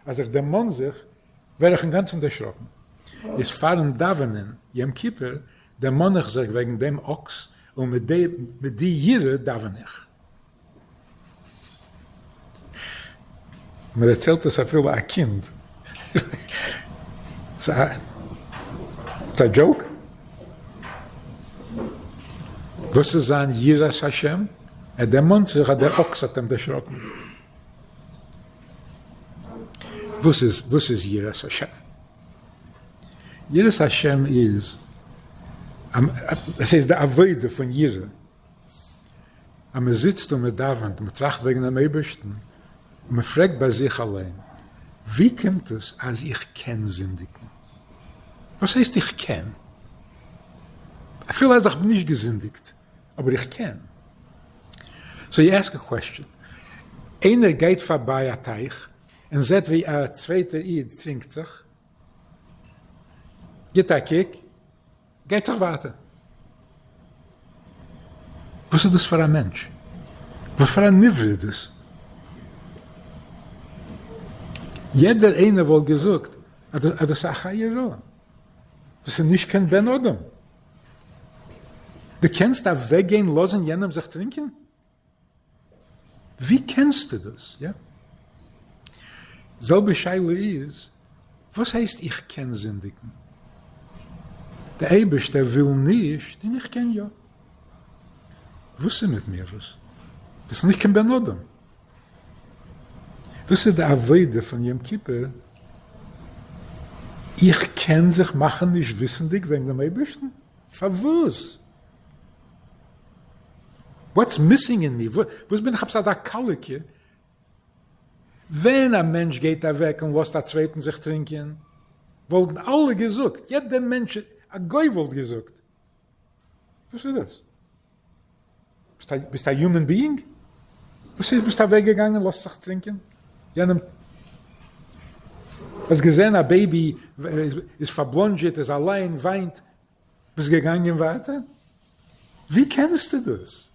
אז איך דערמאן זיך ווער איך אינגאנצן דערשראקן. איז פארן דאווענען יום כיפור דערמאן איך זיך וועגן דעם אקס און מיט די יראה דאווען איך. מען דערציילט עס אפילו א קינד. ס'איז א joke? וואס איז זיין יראת השם? ער דערמאנט זיך אז דער אקס האט אים דערשראקן. וואס איז וואס איז יראת השם? יראת השם איז, עס איז די עבודה פון יראה, אז מען זיצט און מען דאווענט און מען טראכט וועגן דעם אייבערשטן, און מען פרעגט ביי זיך אליין, ווי קומט עס אז איך קען זינדיגן? וואס הייסט איך קען? אפילו אז איך האב נישט געזינדיגט, אבער איך קען. so you ask a question. איינער גייט פארביי א טייך און זעט ווי א צווייטער איד טרינקט זיך, גיט א קוק, גייט זיך ווייטער. וואס איז דאס פאר א מענטש? וואס פאר א נברא איז דאס? יעדער איינער וואלט געזאגט אז דאס איז א חיה רעה, דאס איז נישט קיין בן אדם. דו קענסט אוועקגיין לאזן יענעם זיך טרינקען? ווי קענסטו דאס? יא? זעלבע שאלה איז, וואס הייסט איך קען זינדיגן? די אייבערשטער וויל נישט און איך קען יא. וואס איז מיט מיר וואס? דאס איז נישט קיין בן אדם. דאס איז די עבודה פון יום כיפור, איך קען זיך מאכן נישט וויסנדיג וועגן דעם אייבערשטן? פארוואס? what's missing in me? וואס בין איך עפעס אזא קאליקע? ווען א מענטש גייט אוועק און לאזט א צווייטן זיך טרינקען, וואלטן אלע געזאגט, יעדער מענטש, א גוי וואלט געזאגט, וואס איז דאס? ביסט א human being? וואס איז ביסט אוועק געגאנגען לאזט זיך טרינקען יענעם האסט געזען א baby איז פארבלאנדזשעט איז אליין וויינט ביסט געגאנגען ווייטער? ווי קענסטו דאס?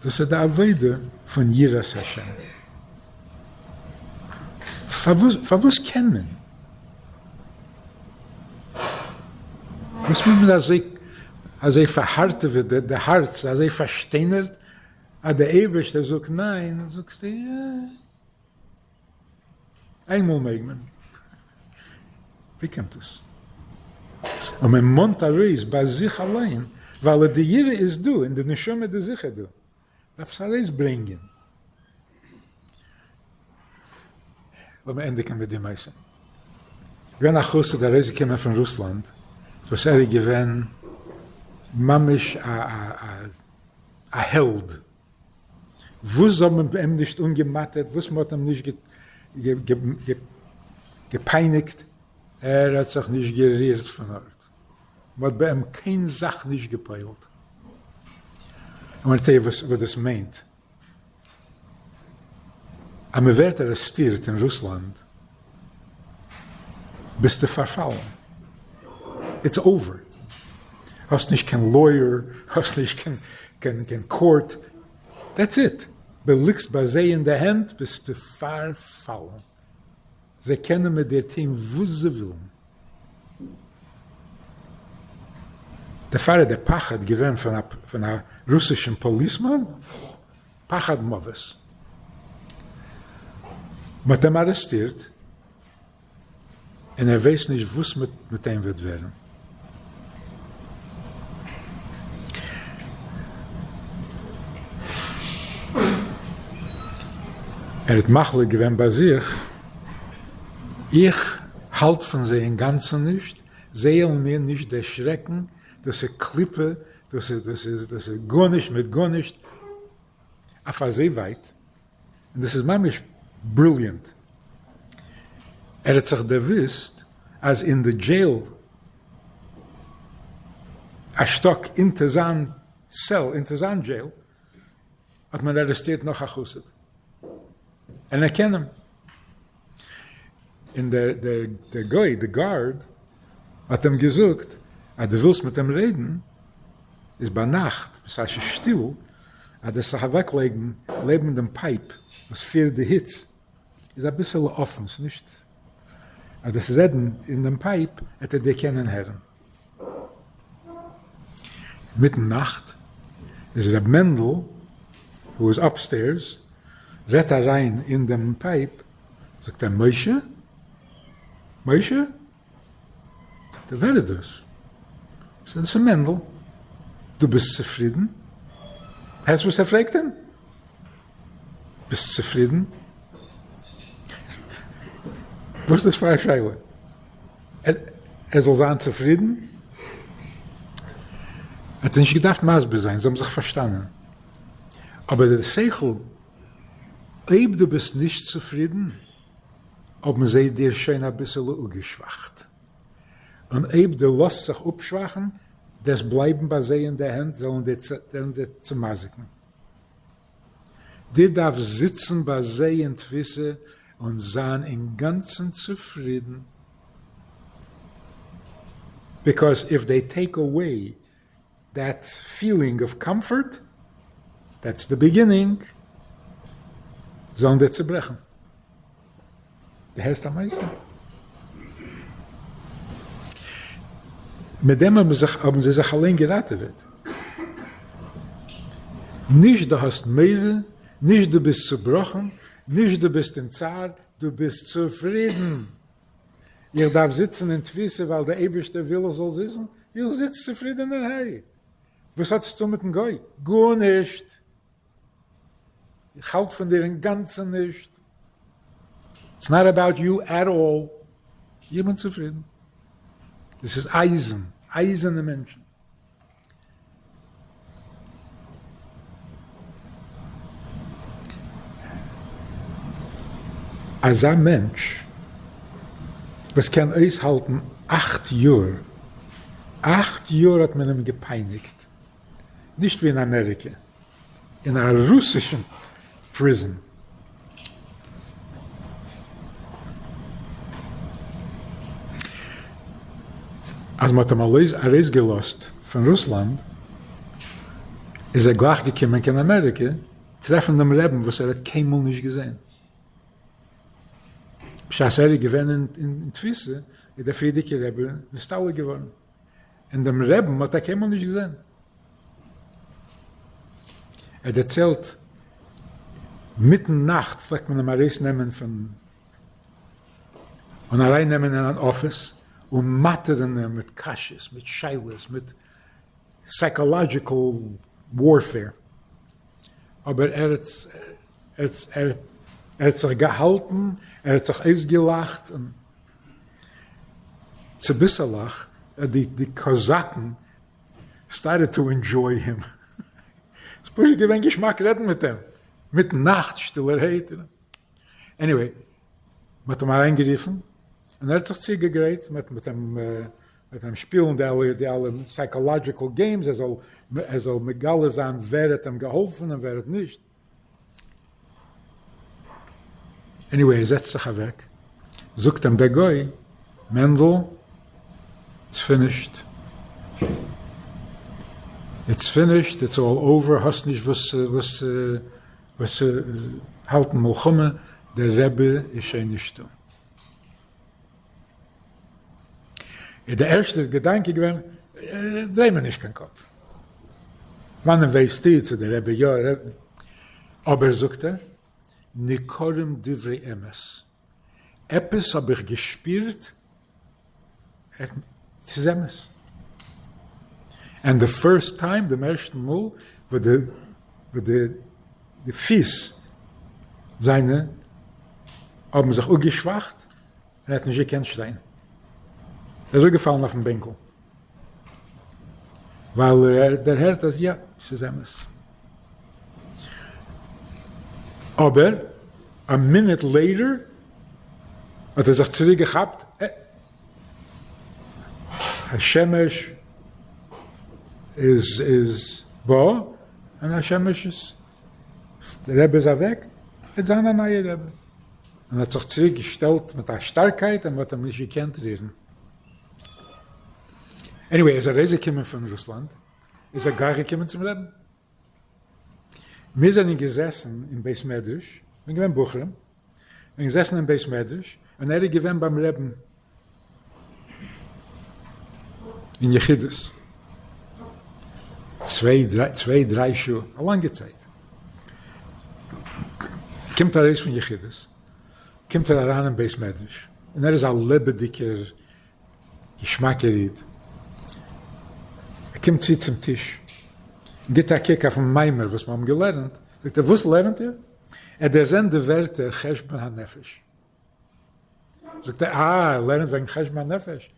דאס איז די עבודה פון יראת השם. פארוואס קען מען? וואס מען איז אזוי אזוי פארהארטעוועט די הארץ אזוי פארשטיינערט אז די אייבערשטער זאגט ניין זאגסטו יא. איינמאל מעג מען. ווי קומט עס? און מען מאנט ארויס ביי זיך אליין, ווייל די יראה איז דא און די נשמה איז זיכער דא, דארף עס ארויסברענגען. לאמיר ענדיגן מיט די מעשה. געווען א חסיד ארויסגעקומען פון רוסלאנד, וואס ער איז געווען ממש א העלד. וואס זיי האבן אים נישט אנגעמאטערט, וואס מען האט אים נישט געפייניגט, ער האט זיך נישט גערירט פון ארט, מען האט ביי אים קיין זאך נישט גע'פועל'ט. און איך טעה וואס דאס מיינט, אז מען ווערט ארעסטירט אין רוסלאנד ביסטו פארפאלן, it's over. האסט נישט קיין lawyer, האסט נישט קיין קיין court, that's it, דו ליגסט ביי זיי אין די הענט ביסטו פארפאלן, זיי קענען מיט דיר טוהן וואס זיי ווילן. דערפאר איז דער פחד געווען פון א רוסישן policeman, פחד מוות. מ'האט אים ארעסטירט. און ער ווייסט נישט וואס מיט אים וועט ווערן. ער האט מחליט געווען ביי זיך, איך האלט פון זיי אינגאנצן נישט, זיי וועלן מיר נישט דערשרעקן, דאס איז קליפה, דאס איז דאס איז דאס איז גארנישט מיט גארנישט, אויף אזוי ווייט און דאס איז ממש brilliant, ער האט זיך דערוואוסט אז אין די jail א שטאק אונטער זיין cell, אונטער זיין jail, האט מען ארעסטירט נאך א חסיד, און ער קען אים. און דער דער גוי, די guard, האט אים געזאגט אז דו ווילסט מיט אים רעדן, איז ביינאכט בשעת ס'איז שטיל, אז דו זיך אוועקלייגן לעבן דעם pipe וואס פירט די היץ, איז אביסעלע אפן, ס'איז נישט אז דאס רעדן אין דעם pipe וועט ער דיר קענען הערן. מיטן נאכט איז ר' מענדל who איז upstairs רעדט אריין אין דעם pipe, זאגט ער משה? משה? זאגט ער ווער איז דאס? זאגט ער דאס איז מענדל, דו ביסט צופרידן? הערסט וואס ער פרעגט אים? ביסט צופרידן? וואס איז דאס פאר א שאלה? ער זאל זיין צופרידן? ער האט נישט געדארפט מסביר זיין, זיי האבן זיך פארשטאנען. אבער דער שכל, אויב דו ביסט נישט צופרידן, האבן זיי דיר שוין אביסעלע אפגעשוואכט. און אויב דו לאזט זיך אפשוואכן, וועסט בלייבן ביי זיי אין די הענט, זאלן דיר צומזיקן. דו דארפסט זיצן ביי זיי אין תפיסה און זיין אינגאנצן צופרידן, because if they take away that feeling of comfort, that's the beginning, זאלן דיר צוברעכן. דו הערסט א מעשה? מיט דעם האבן זיך האבן זיי זיך אליין געראטעוועט. נישט דו האסט מורא, נישט דו ביסט צובראכן, נישט דו ביסט אין צער, דו ביסט צופרידן. איך דארף זיצן אין תפיסה ווייל דער אייבערשטער וויל איך זאל זיצן? איך זיץ צופרידענערהייט. וואס האט עס צו טון מיטן גוי? גארנישט! איך האלט פון דיר אינגאנצן נישט, it's not about you at all, איך בין צופרידן, דאס איז אייזן, אייזענע מענטשן. אזא מענטש וואס קען אויסהאלטן אכט יאר, אכט יאר האט מען אים געפייניגט, נישט ווי אין אמעריקע, אין א רוסישן prison. אז מ'האט אים ארויסגעלאזט פון רוסלאנד, איז ער גלייך געקומען קיין אמעריקע טרעפן דעם רעבן וואס ער האט קיינמאל נישט געזען. בשעת ער איז געווען אין תפיסה איז דער פריערדיגער רבי נסתלק געווארן. און דעם רעבן האט ער קיינמאל נישט געזען. ער דערציילט, מיטן נאכט פלעגט מען אים ארויס נעמען פון און אריין נעמען אין אן אפיס און מאטערן אים מיט קשיות, מיט שאלות, מיט psychological warfare, אבער ער האט ער האט זיך געהאלטן, ער האט זיך אויסגעלאכט, און צוביסעלעך די די קאזאקן started to enjoy him, ס'איז פשוט געווען געשמאק רעדן מיט אים, מיטן נאכט שטילערהייט, anyway, מ'האט אים אריינגערופן און ער האט זיך צוגעגרייט, מ'האט מיט אים מיט אים שפילן די אלע די אלע psychological games, ער זאל ער זאל מגלה זיין ווער האט אים געהאלפן און ווער האט נישט. anyway ער זעצט זיך אוועק, זאגט אים דער גוי, מענדל, it's finished. It's finished, it's all over, האסט נישט וואס וואס וואס צו האלטן מלחמה, דער רבי איז שוין נישטא. איז די ערשטע געדאנק איז געווען, דריי מיר נישט קיין קאפ, וואנען ווייסטו צו דער רבי יא, אבער זאגט ער, ניכרים דברי אמת, עפעס האב איך געשפירט ס'איז אמת. And the first time, דעם ערשטן מאל, וואס די די פיס זיינע האבן זיך אפגעשוואכט און ער האט נישט געקענט שטיין, ער איז אראפגעפאלן אויפן בענקל, ווייל ער האט דערהערט אז יא, ס'איז אמת. אבער א מינוט later האט ער זיך צוריק געכאפט, אה, השמש איז איז בא, און השמש איז, דער רבי איז אוועק, וועט זיין א נייער רבי. און האט זיך צוריק געשטעלט מיט א שטארקייט און מען האט אים נישט געקענט רירן. Anyway, ער איז ארויסגעקומען פון רוסלאנד, איז ער גלייך געקומען צום רעבן. מיר זענען געזעסן אין בית מדרש, כ'בין געווען בחורים, זענען געזעסן אין בית מדרש, און ער איז געווען ביים רעבן אין יחידות, צוויי צוויי דריי שעה, א לאנגע צייט. קומט ארויס פון יחידות, קומט ער אריין אין בית מדרש, און ער איז א לעבעדיגער געשמאקער איד. ער קומט צו צום טיש, און גיט א קוק אויפן מאמר וואס מיר האבן געלערנט, זאגט ער, וואס לערנט איר? ער דערזענט די ווערטער חשבון הנפש. זאגט ער, אה, איר לערנט וועגן חשבון הנפש?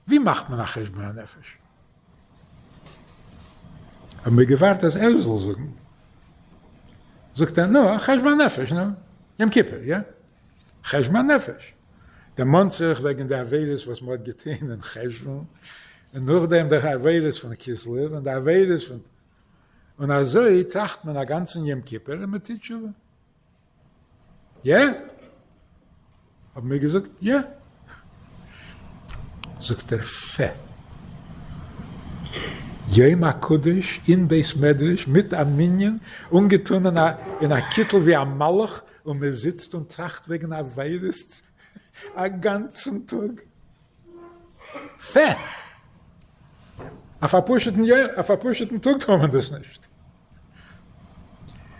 ווי מאכט מען א חשבון הנפש? האבן מיר געווארט אז ער זאל זאגן. זאגט ער, נו, א חשבון הנפש, נו, יום כיפור, יא? חשבון הנפש. דערמאנט זיך וועגן די עבירות וואס מען האט געטון אין חשוון, און נאכדעם די עבירות פון כסלו, און די עבירות פון, און אזוי טראכט מען א גאנצן יום כיפור און מען טוט תשובה. יא? האבן מיר געזאגט יא. זאגט ער פע. יום הקדוש אין בית מדרש מיט א מנין, אנגעטון אין א קיטל ווי א מלאך, און מען זיצט און טראכט וועגן עבירות א גאנצן טאג. פע! אויף א פשוט'ן יום, אויף א פשוט'ן טאג טאר מען דאס נישט.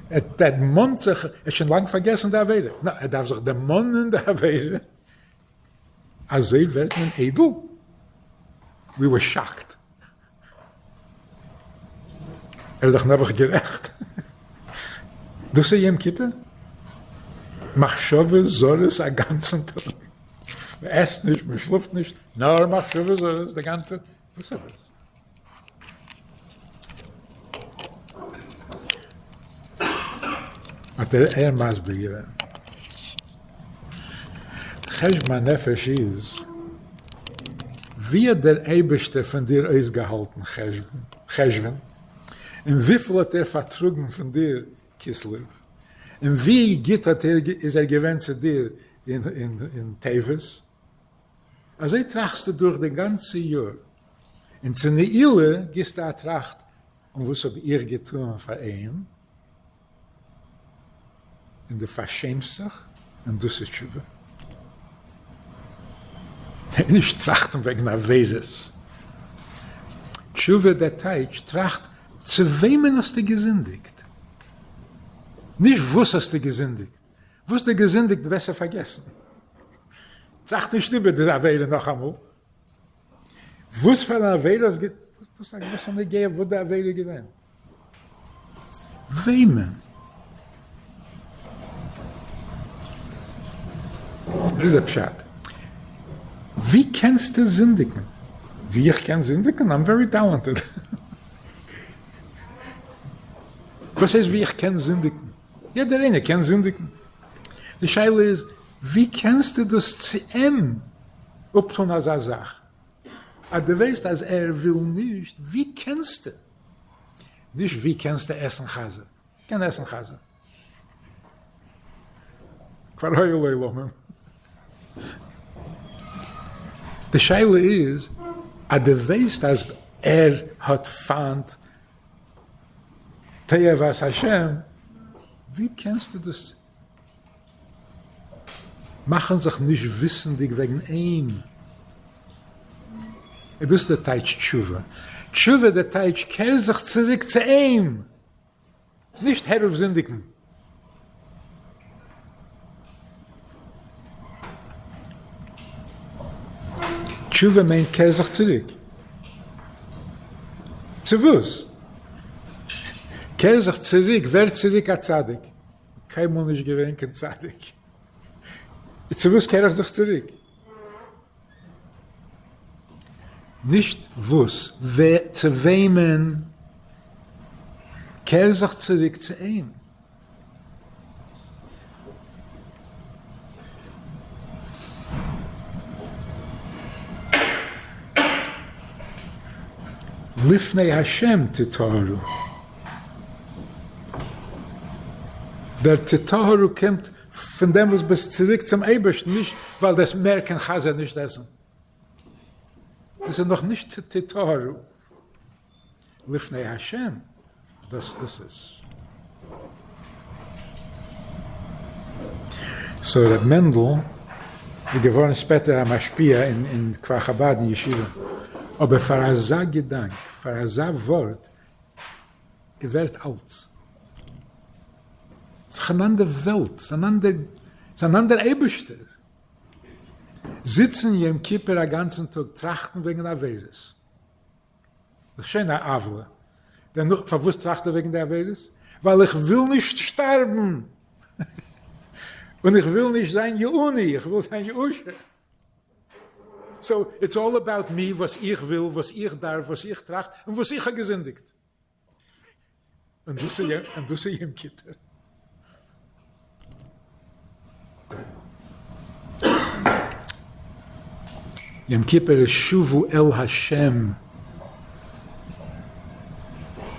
ער דערמאנט זיך, ער האט שוין לאנג פארגעסן די עבירה, נא, ער דארף זיך דערמאנען די עבירה, אזוי ווערט מען איידל? We were shocked. ער איז דאך נעבעך גערעכט. דאס איז יום כיפור? מחשבות זרות א גאנצן טאג. מען עסט נישט, מען שלאפט נישט, נאר מחשבות זרות די גאנצע, וואס איז דאס? האט ער מסביר געווען, חשבון הנפש איז, ווי האט דער אייבערשטער פון דיר אויסגעהאלטן חשוון, און וויפיל האט ער פארטראגן פון דיר כסלו, און ווי גוט האט ער איז ער געווען צו דיר אין טבת, אזוי טראכסטו דורך די גאנצע יאר, און צו נעילה גיסטו א טראכט, און וואס האב איך געטון פאר אים? און דו פארשעמסט זיך, און דאס איז תשובה. נישט טראכטן וועגן עבירות. תשובה דער טייטש, טראכט צו וועמען האסטו געזינדיגט, נישט וואס האסטו געזינדיגט. וואס דו געזינדיגט בעסער פארגעסן. טראכט נישט איבער די עבירה נאכאמאל. וואס פאר אן עבירה האסט גע... וואס א נוגע וואס די עבירה איז געווען? וועמען? דאס איז דער פשט. ווי קענסטו זינדיגן? ווי איך קען זינדיגן? I'm very talented. וואס הייסט ווי איך קען זינדיגן? יעדער איינער קען זינדיגן. די שאלה איז ווי קענסטו דאס צו אים אפטון אזא זאך? אז דו ווייסט אז ער וויל נישט, ווי קענסטו? נישט ווי קענסטו עסן חזיר, קען עסן חזיר. כבר היו לעולמים. די שאלה איז אז דו ווייסט אז ער האט פיינט. תועבת השם, ווי קענסטו דאס מאכן זיך נישט וויסנדיג וועגן אים? איז דאס דער טייטש תשובה? תשובה דער טייטש קער זיך צוריק צו אים! נישט הער אויף זינדיגן. תשובה מיינט קער זיך צוריק. צו וואס? קער זיך צוריק, ווער צוריק א צדיק. קיינמאל נישט געווען קיין צדיק. צו וואס קער איך זיך צוריק? נישט וואס, ווער, צו וועמען, קער זיך צוריק צו אים. לפני ה' תטהרו. דער תטהרו קומט פון דעם וואס ביסט צוריק צום אייבערשטן, נישט ווייל דו מער קיין חזיר נישט עסן. דאס איז נאך נישט תטהרו לפני ה', דאס דאס איז. so ר' מענדל איז געווארן שפעטער א משפיע אין כפר חבד אין ישיבה, אבער פאר אזא געדאנק, פאר אזא ווארט, איז ווערט אלץ. ס'איז אן אנדער וועלט, ס'איז אן אנדער, ס'איז אן אנדער אייבערשטער. זיצן יום כיפור א גאנצן טאג טראכטן וועגן עבירות, דאס איז שוין א עוולה. דערנאך פארוואס טראכט ער וועגן די עבירות? ווייל איך וויל נישט שטארבן! און איך וויל נישט זיין יעוני, איך וויל זיין יאושר. so it's all about me, וואס איך וויל, וואס איך דארף, וואס איך טראכט, און וואס איך האב געזינדיגט. און דאס איז יום כיפור. יום כיפור איז שובו אל השם.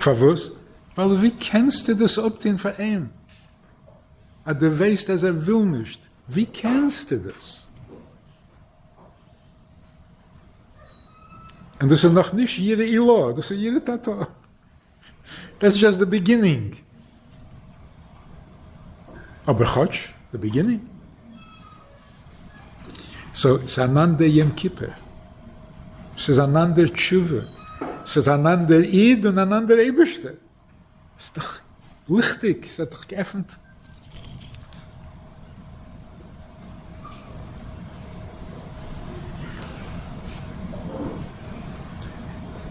פארוואס? ווייל ווי קענסטו דאס אפטוהן פאר אים? אז דו ווייסט אז ער וויל נישט, ווי קענסטו דאס? און דאס איז נאך נישט יראה עילאה, דאס איז יראה תתאה. that's just the beginning. אבער כאטש די beginning. so ס'איז אן אנדער יום כיפור. ס'איז אן אנדער תשובה. ס'איז אן אנדער איד און אן אנדער אייבערשטער. ס'איז דאך ליכטיג, ס'האט דאך געעפנט.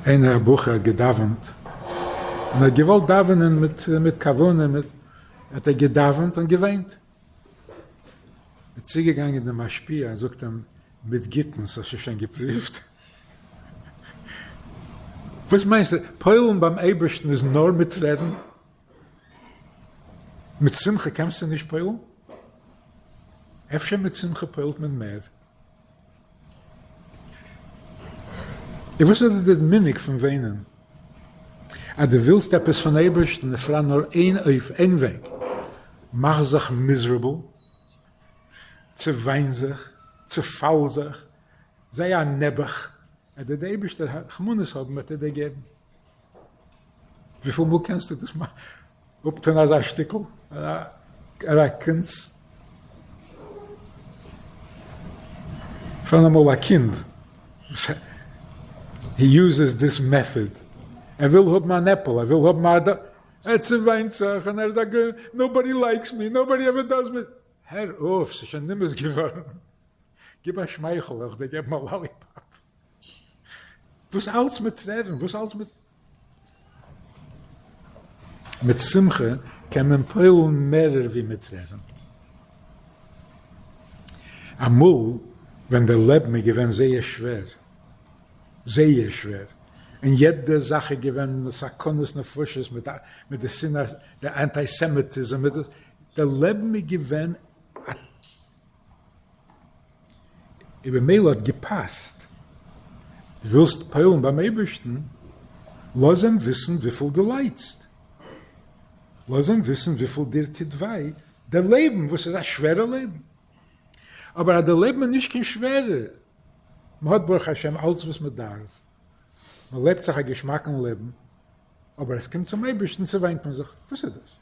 איינער א בחור האט געדאווענט, און האט געוואלט דאווענען מיט מיט כוונה, מיט, האט ער געדאווענט און געוויינט. איז צוגעגאנגען דער משפיע און זאגט אים, מיט גוטנס האסטו שוין געפריווט? וואס מיינסטו, פועל'ן ביים אייבערשטן איז נאר מיט טרערן? מיט שמחה קענסטו נישט פועל'ן? אפשר מיט שמחה פועל'ט מען מער? און וואס איז די מנהג פון וויינען? אז דו ווילסט עפעס פון אייבערשטן איז פאראן נאר איין אופן, איין וועג, מאך זיך miserable, צעוויין זיך, צעפאל זיך, זיי א נעבעך, וועט דיר דער אייבערשטער רחמנות האבן וועט ער דיר געבן. וויפיל מאל קענסטו דאס אפטון אזא שטיקל, אזא קונץ? פאראן אמאל א קינד וואס he uses this method, ער וויל האבן אן עפל, ער וויל האבן א, ער צעוויינט זיך און ער זאגט nobody likes me, nobody ever does me, הער אויף, ס'איז שוין נמאס געווארן, גיב א שמייכל, איך דיר געבן א lollipop. וואס אלץ מיט טרערן, וואס אלץ מיט. מיט שמחה קען מען פועל'ן מערער ווי מיט טרערן. אמאל ווען דער לעבן איז געווען זייער שווער, זייער שווער, און יעדע זאך איז געווען סכנות נפשות מיט די שנאה, די אנטיסעמיטיזם, מיט דאס, דער לעבן איז געווען א. און במילא האט געפאסט. דו ווילסט פועל'ן ביים אייבערשטן, לאז אים וויסן וויפיל דו ליידסט, לאז אים וויסן וויפיל דיר טוט וויי דער לעבן, וואס איז א שווערע לעבן. אבער אז דער לעבן איז נישט קיין שווערע, מען האט ברוך השם אלץ וואס מען דארף, מען לעבט זיך א געשמאקן לעבן. אבער עס קומט צום אייבערשטן צעוויינט מען זיך, וואס איז דאס?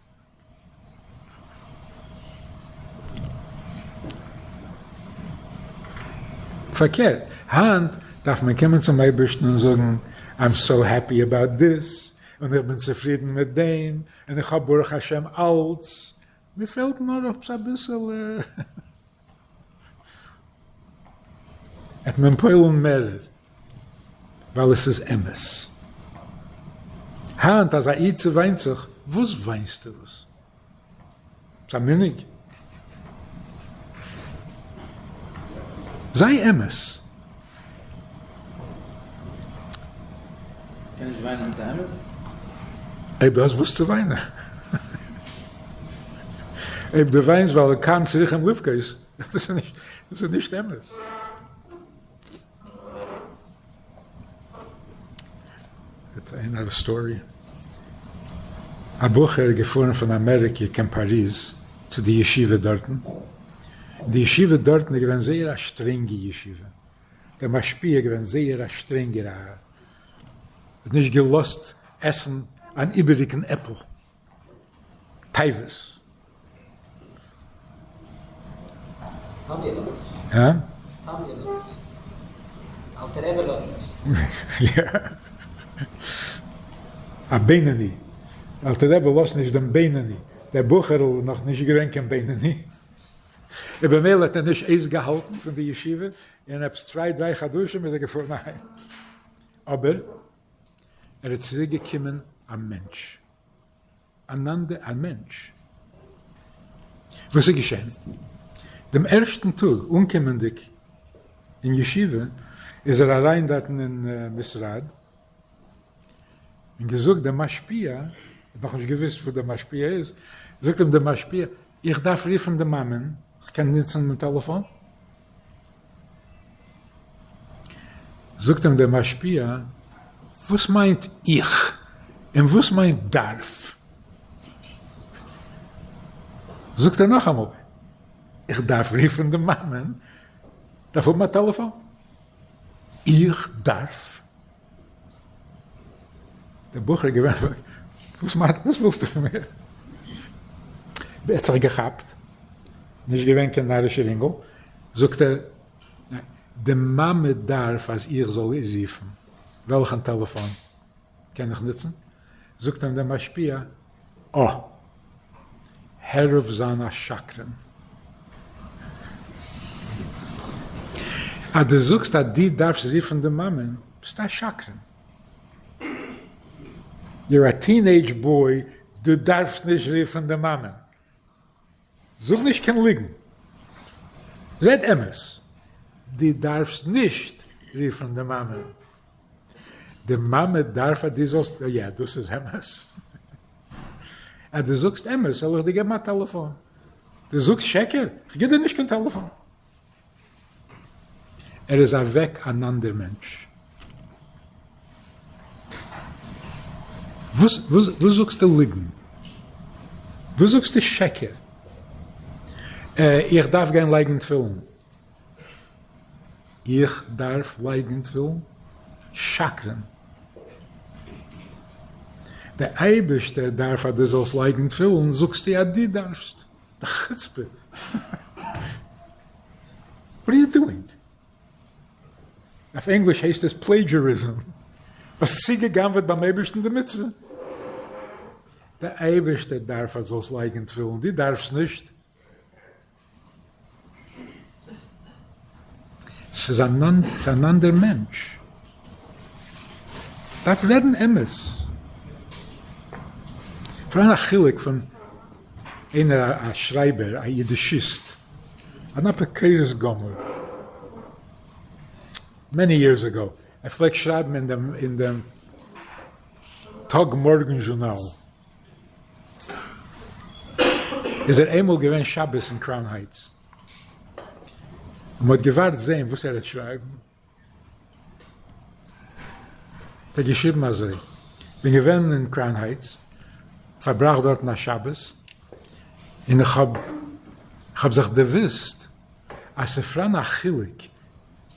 פארקערט, היינט דארף מען קומען צום אייבערשטן און זאגן, I'm so happy about this, און איך בין צופרידן מיט דעם, און איך האב ברוך השם אלץ, מיר פעלט נאר עפעס אביסעלע. וועט מען פועל'ן מערער, ווייל עס איז אמת. היינט אז א איד צעוויינט זיך, וואס וויינסטו וואס? ס'איז א מנהג. זיי אמת. קען נישט וויינען מיט א אמת? אויב דו האסט וואס צו וויינען. אויב דו וויינסט ווייל כאן צריכים לבכות, דאס איז נישט אמת. Another story. א בחור איז געפארן פון אמעריקע קיין פאריז צו די ישיבה דארטן. די ישיבה דארטן איז געווען זייער א שטרענגע ישיבה. דער משפיע איז געווען זייער א שטרענגער א האט נישט געלאזט עסן אן איבעריגן עפל. תאוות. הא? א בינוני. אלטער רבי לאזט נישט דעם בינוני. דער בחור'ל איז נאך נישט געווען קיין בינוני. און במילא האט ער נישט אויסגעהאלטן פון די ישיבה, און עפעס צוויי דריי חדשים איז ער געפארן אהיים. אבער ער איז צוריק געקומען א מענטש. אן אנדער א מענטש. וואס איז געשען? דעם ערשטן טאג אנקומענדיג אין ישיבה איז ער אריין דארטן אין משרד און געזאגט דעם משפיע, ער האט נאכנישט געוואוסט וואס דער משפיע איז, זאגט אים דער משפיע, איך דארף רופן די מאמען, איך קען נוצן דעם טעלעפאן? זאגט אים דער משפיע, וואס מיינט איך און וואס מיינט דארף? זאגט ער נאכאמאל, איך דארף רופן די מאמען, דארף האבן א טעלעפאן. איך דארף? דער בחור איז געווען וואס מיינט וואס ווילסטו פון מיר? ער האט זיך געכאפט, נישט געווען קיין נארישער אינגל, זאגט ער, די מאמע דארף אז איך זאל איר רופן, וועלכן טעלעפאן קען איך נוצן? זאגט אים דער משפיע, אה! הער אויף זיין א שקרן. אז דו זאגסט אז דו דארפסט רופן די מאמען, ביסטו א שקרן. You're a teenage boy, דו דארפסט נישט רופן די מאמען. זאג נישט קיין ליגן. רעד אמת. דו דארפסט נישט רופן די מאמען. די מאמע דארף אז דו זאלסט, יא דאס איז אמת. אז דו זאגסט אמת זאל איך דיר געבן א טעלעפאן. דו זאגסט שקר? כ'גיב דיר נישט קיין טעלעפאן. ער איז אוועק אן אנדער מענטש. וואס וואס זאגסטו ליגן? וואס זאגסטו שקר? איך דארף גיין לייגן תפילין. איך דארף לייגן תפילין? שקרן. דער אייבערשטער דארף אז דו זאלסט לייגן תפילין, זאגסטו אז דו דארפסט. די חוצפה! What are you doing? אויף ענגליש הייסט עס plagiarism. האסט צוגע'גנב'עט ביים אייבערשטן די מצוה. דער אייבערשטער דארף אז זאלסט לייגן תפילין, דו דארפסט נישט. ס'איז אן אנדער מענטש. דארף רעדן אמת. פאראן א חילוק פון איינער א שרייבער א אידישיסט, אן אפיקורס גמור, many years ago, ער פלעגט שרייבן אין דעם אין דעם טאג מארגן זשורנאל, איז ער איינמאל געווען שבת אין קראון הייטס, און מ'האט געווארט זעהן וואס ער וועט שרייבן, האט ער געשריבן אזוי, כ'בין געווען אין קראון הייטס, פארבראכט דארטן א שבת, און איך האב כ'האב זיך דערוואוסט אז ס'פראן א חילוק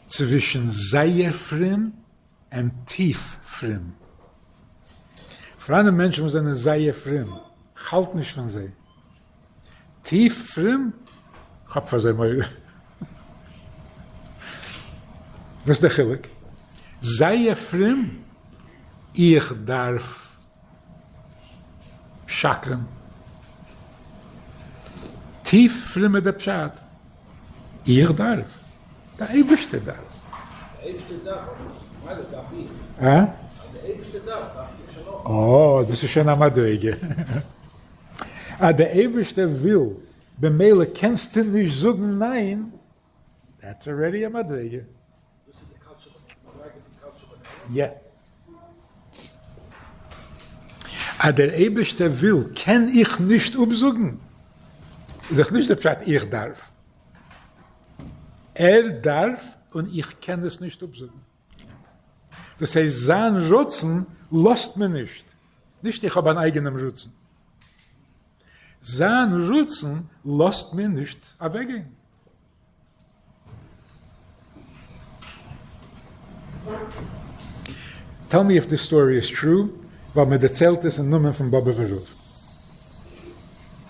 צווישן זייער פרום און טיף פרום. פאראנען מענטשן וואס זענען זייער פרום, כ'האלט נישט פון זיי. טיף פרום? כ'האב פאר זיי מורא. וואס איז דער חילוק? זייער פרום? איך דארף שקרן. טיף פרום איז דער פשט, איך דארף? דער אייבערשטער דארף. דער אייבערשטער דארף אבער ממילא דארף איך. הא? אז דער אייבערשטער דארף, דארף איך שוין אויך. אה, דאס איז שוין א מדריגה. אז דער אייבערשטער וויל, במילא קענסטו נישט זאגן ניין, that's already א מדריגה. דאס איז די קדשא מדריגה פון קדשא בקהלה? יא. אז דער אייבערשטער וויל קען איך נישט אפזאגן, איז דאך נישט דער פשט איך דארף. ער דארף און איך קען עס נישט אפזאגן. דאס הייסט זיין רצון לאזט מיר נישט, נישט איך האב אן אייגענעם רצון. זיין רצון לאזט מיר נישט אוועקגיין. Tell me if this story is true, ווייל מען דערציילט עס אין נאמען פון באבובער רב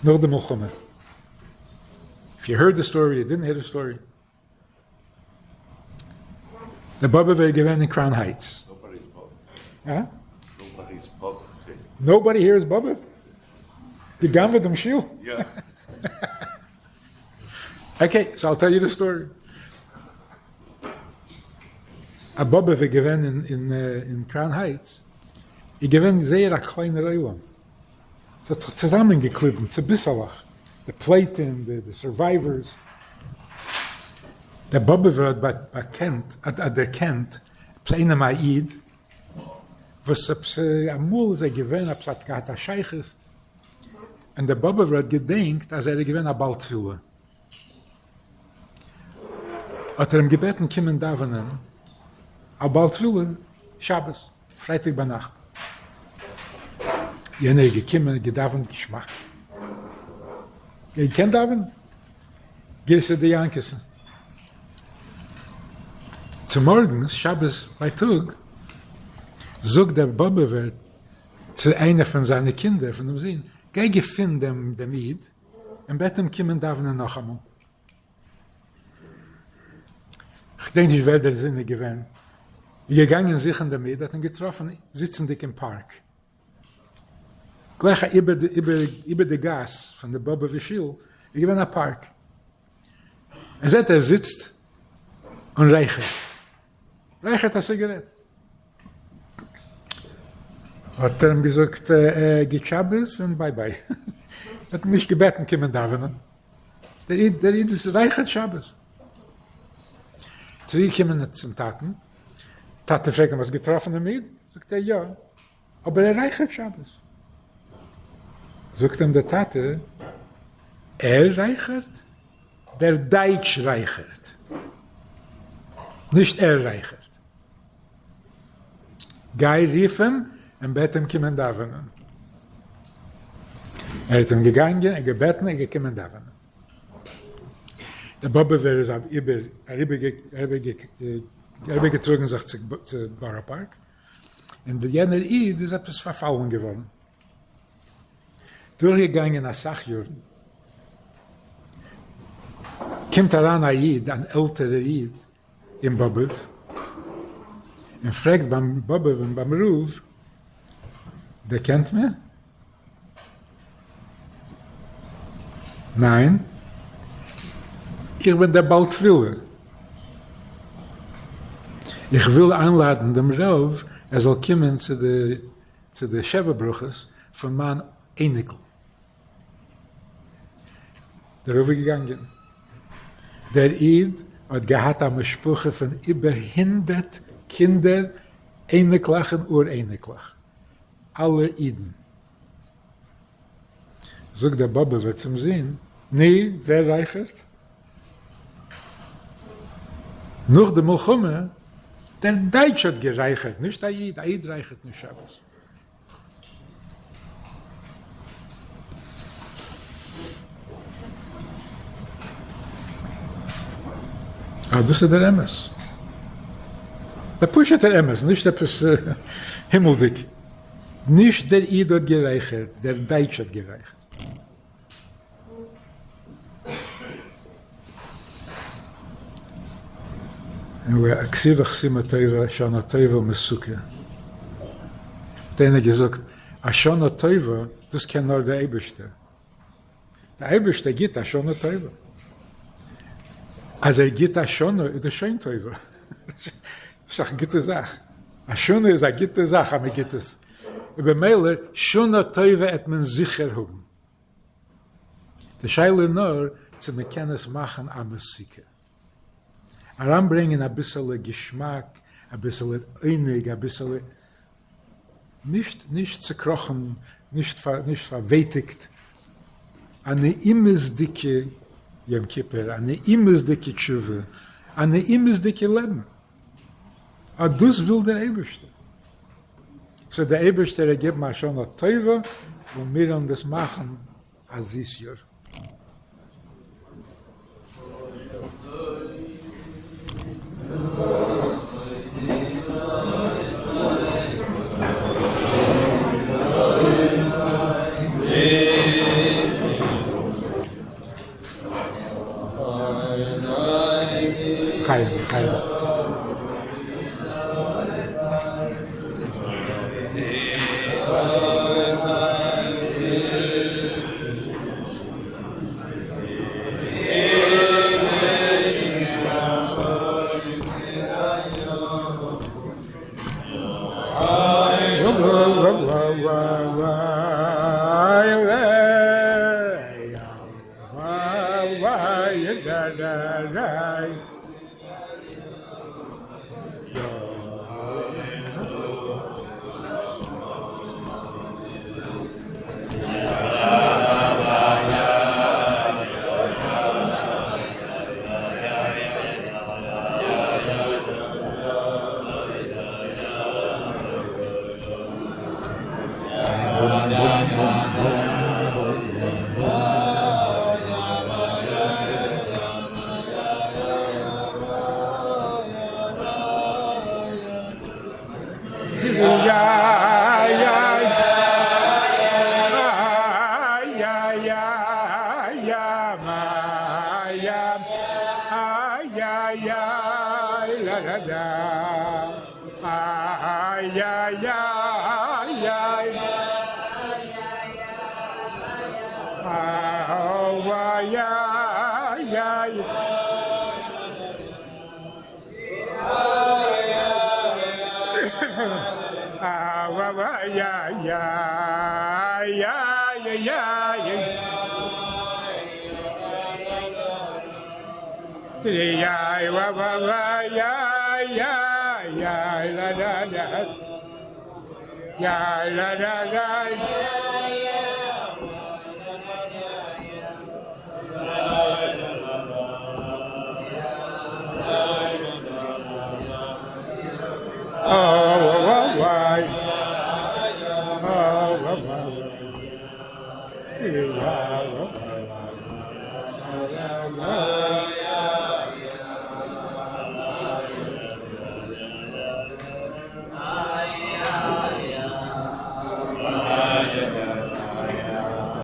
נאך די מלחמה. If you heard the story, you didn't hear the story. דער באבובער איז געווען אין קראון הייטס. Nobody is Bobov. Nobody here is Bobov? געגנבעט דעם שול? יא. Okay, so I'll tell you the story. א באבובער איז געווען אין קראון הייטס, איז געווען זייער א קליינער עולם, ס'האט זיך צוזאמען געקליבן צוביסעלעך די פליטים, די survivors. דער באבובער האט באקענט, האט דערקענט עפעס איינעם א איד, וואס עפעס אמאל איז ער געווען עפעס האט געהאט א שייכות, און דער באבובער האט געדענקט אז ער איז געווען א בעל תפילה, האט ער אים געבעטן קומען דאווענען א בעל תפילה שבת פרייטאג ביינאכט, יענער איז געקומען געדאווענט געשמאק, ער קען דאווענען גירסא דינקותא, צומארגנס שבת בייטאג זאגט דער באבובער צו איינער פון זיינע קינדער, פון דעם זון, גיי געפין דעם איד און בעט אים קומען דאווענען נאכאמאל. כ'דענק נישט ווער דער זון איז געווען, איז געגאנגען זוכן דעם איד, האט אים געטראפן זיצנדיג אין פארק, גלייך איבער די גאס פון די באבובער שול איז געווען א פארק, ער זעט ער זיצט און רייכערט, רייכערט א סיגערעט. האט ער אים געזאגט גוט שבת און bye bye. ער האט אים נישט געבעטן קומען דאווענען. דער איד דער איד רייכערט שבת. צוריק געקומען צום טאטן, טאטע פרעגט אים האסט געטראפן דעם איד? זאגט ער יא, אבער ער רייכערט שבת. זאגט אים דער טאטע, ער רייכערט? דער דייטש רייכערט, נישט ער רייכערט. גיי רוף אים און בעט אים קומען דאווענען. ער האט אים געגאנגען און געבעטן און געקומען דאווענען. דער באבובער איז אריבערגעטראגן זיך צו בארא פארק, און יענער איד איז עפעס פארפאלן געווארן. דורכגעגאנגען אסאך יארן, קומט אריין א איד, אן עלטערער איד, אין באבוב, און פרעגט ביים באבוב און ביים רב, דערקענט מיר? ניין, איך בין דער בעל תפילה, איך וויל איינלאדן דעם רב ער זאל קומען צו די צו די שבע ברכות פון מיין אייניקל. דער רב איז געגאנגען. דער איד האט געהאט א משפחה פון איבער הונדרעט קינדער, אייניקלעך און אור אייניקלעך, אלע אידן. זאגט דער באבובער צום זון, נו, ווער רייכערט? נאך די מלחמה, דער דייטש האט גערייכערט, נישט א איד, א איד רייכערט נישט שבת. אה, דאס איז דער אמת. דער פשוט'ער אמת, נישט עפעס הימלדיג. נישט דער איד האט גערייכערט, דער דייטש האט גערייכערט. און כתיבה וחתימה טובה, שנה טובה ומתוקה. האט איינער געזאגט, א שנה טובה, דאס קען נאר דער אייבערשטער. דער אייבערשטער גיט א שנה טובה. אז ער גיט א שנה איז דאס שוין טובה. ס'איז א גוטע זאך. א שנה איז א גוטע זאך אז מען גיט עס. ובמילא שנה טובה עט מען זיכער האבן. די שאלה איז נאר צו מען קען עס מאכן א מתוקה. אריינברענגען אביסעלע געשמאק, אביסעלע עונג, אביסעלע נישט נישט צוקראכן, נישט נישט פארווייטיגט, א נעימות'דיגע יום כיפור, א נעימות'דיגע תשובה, א נעימות'דיגע לעבן. אט דאס וויל דער אייבערשטער. סאו דער אייבערשטער וועט געבן א שנה טובה און מיר וועלן דאס מאכן א זיס יאר. חיים, חיים.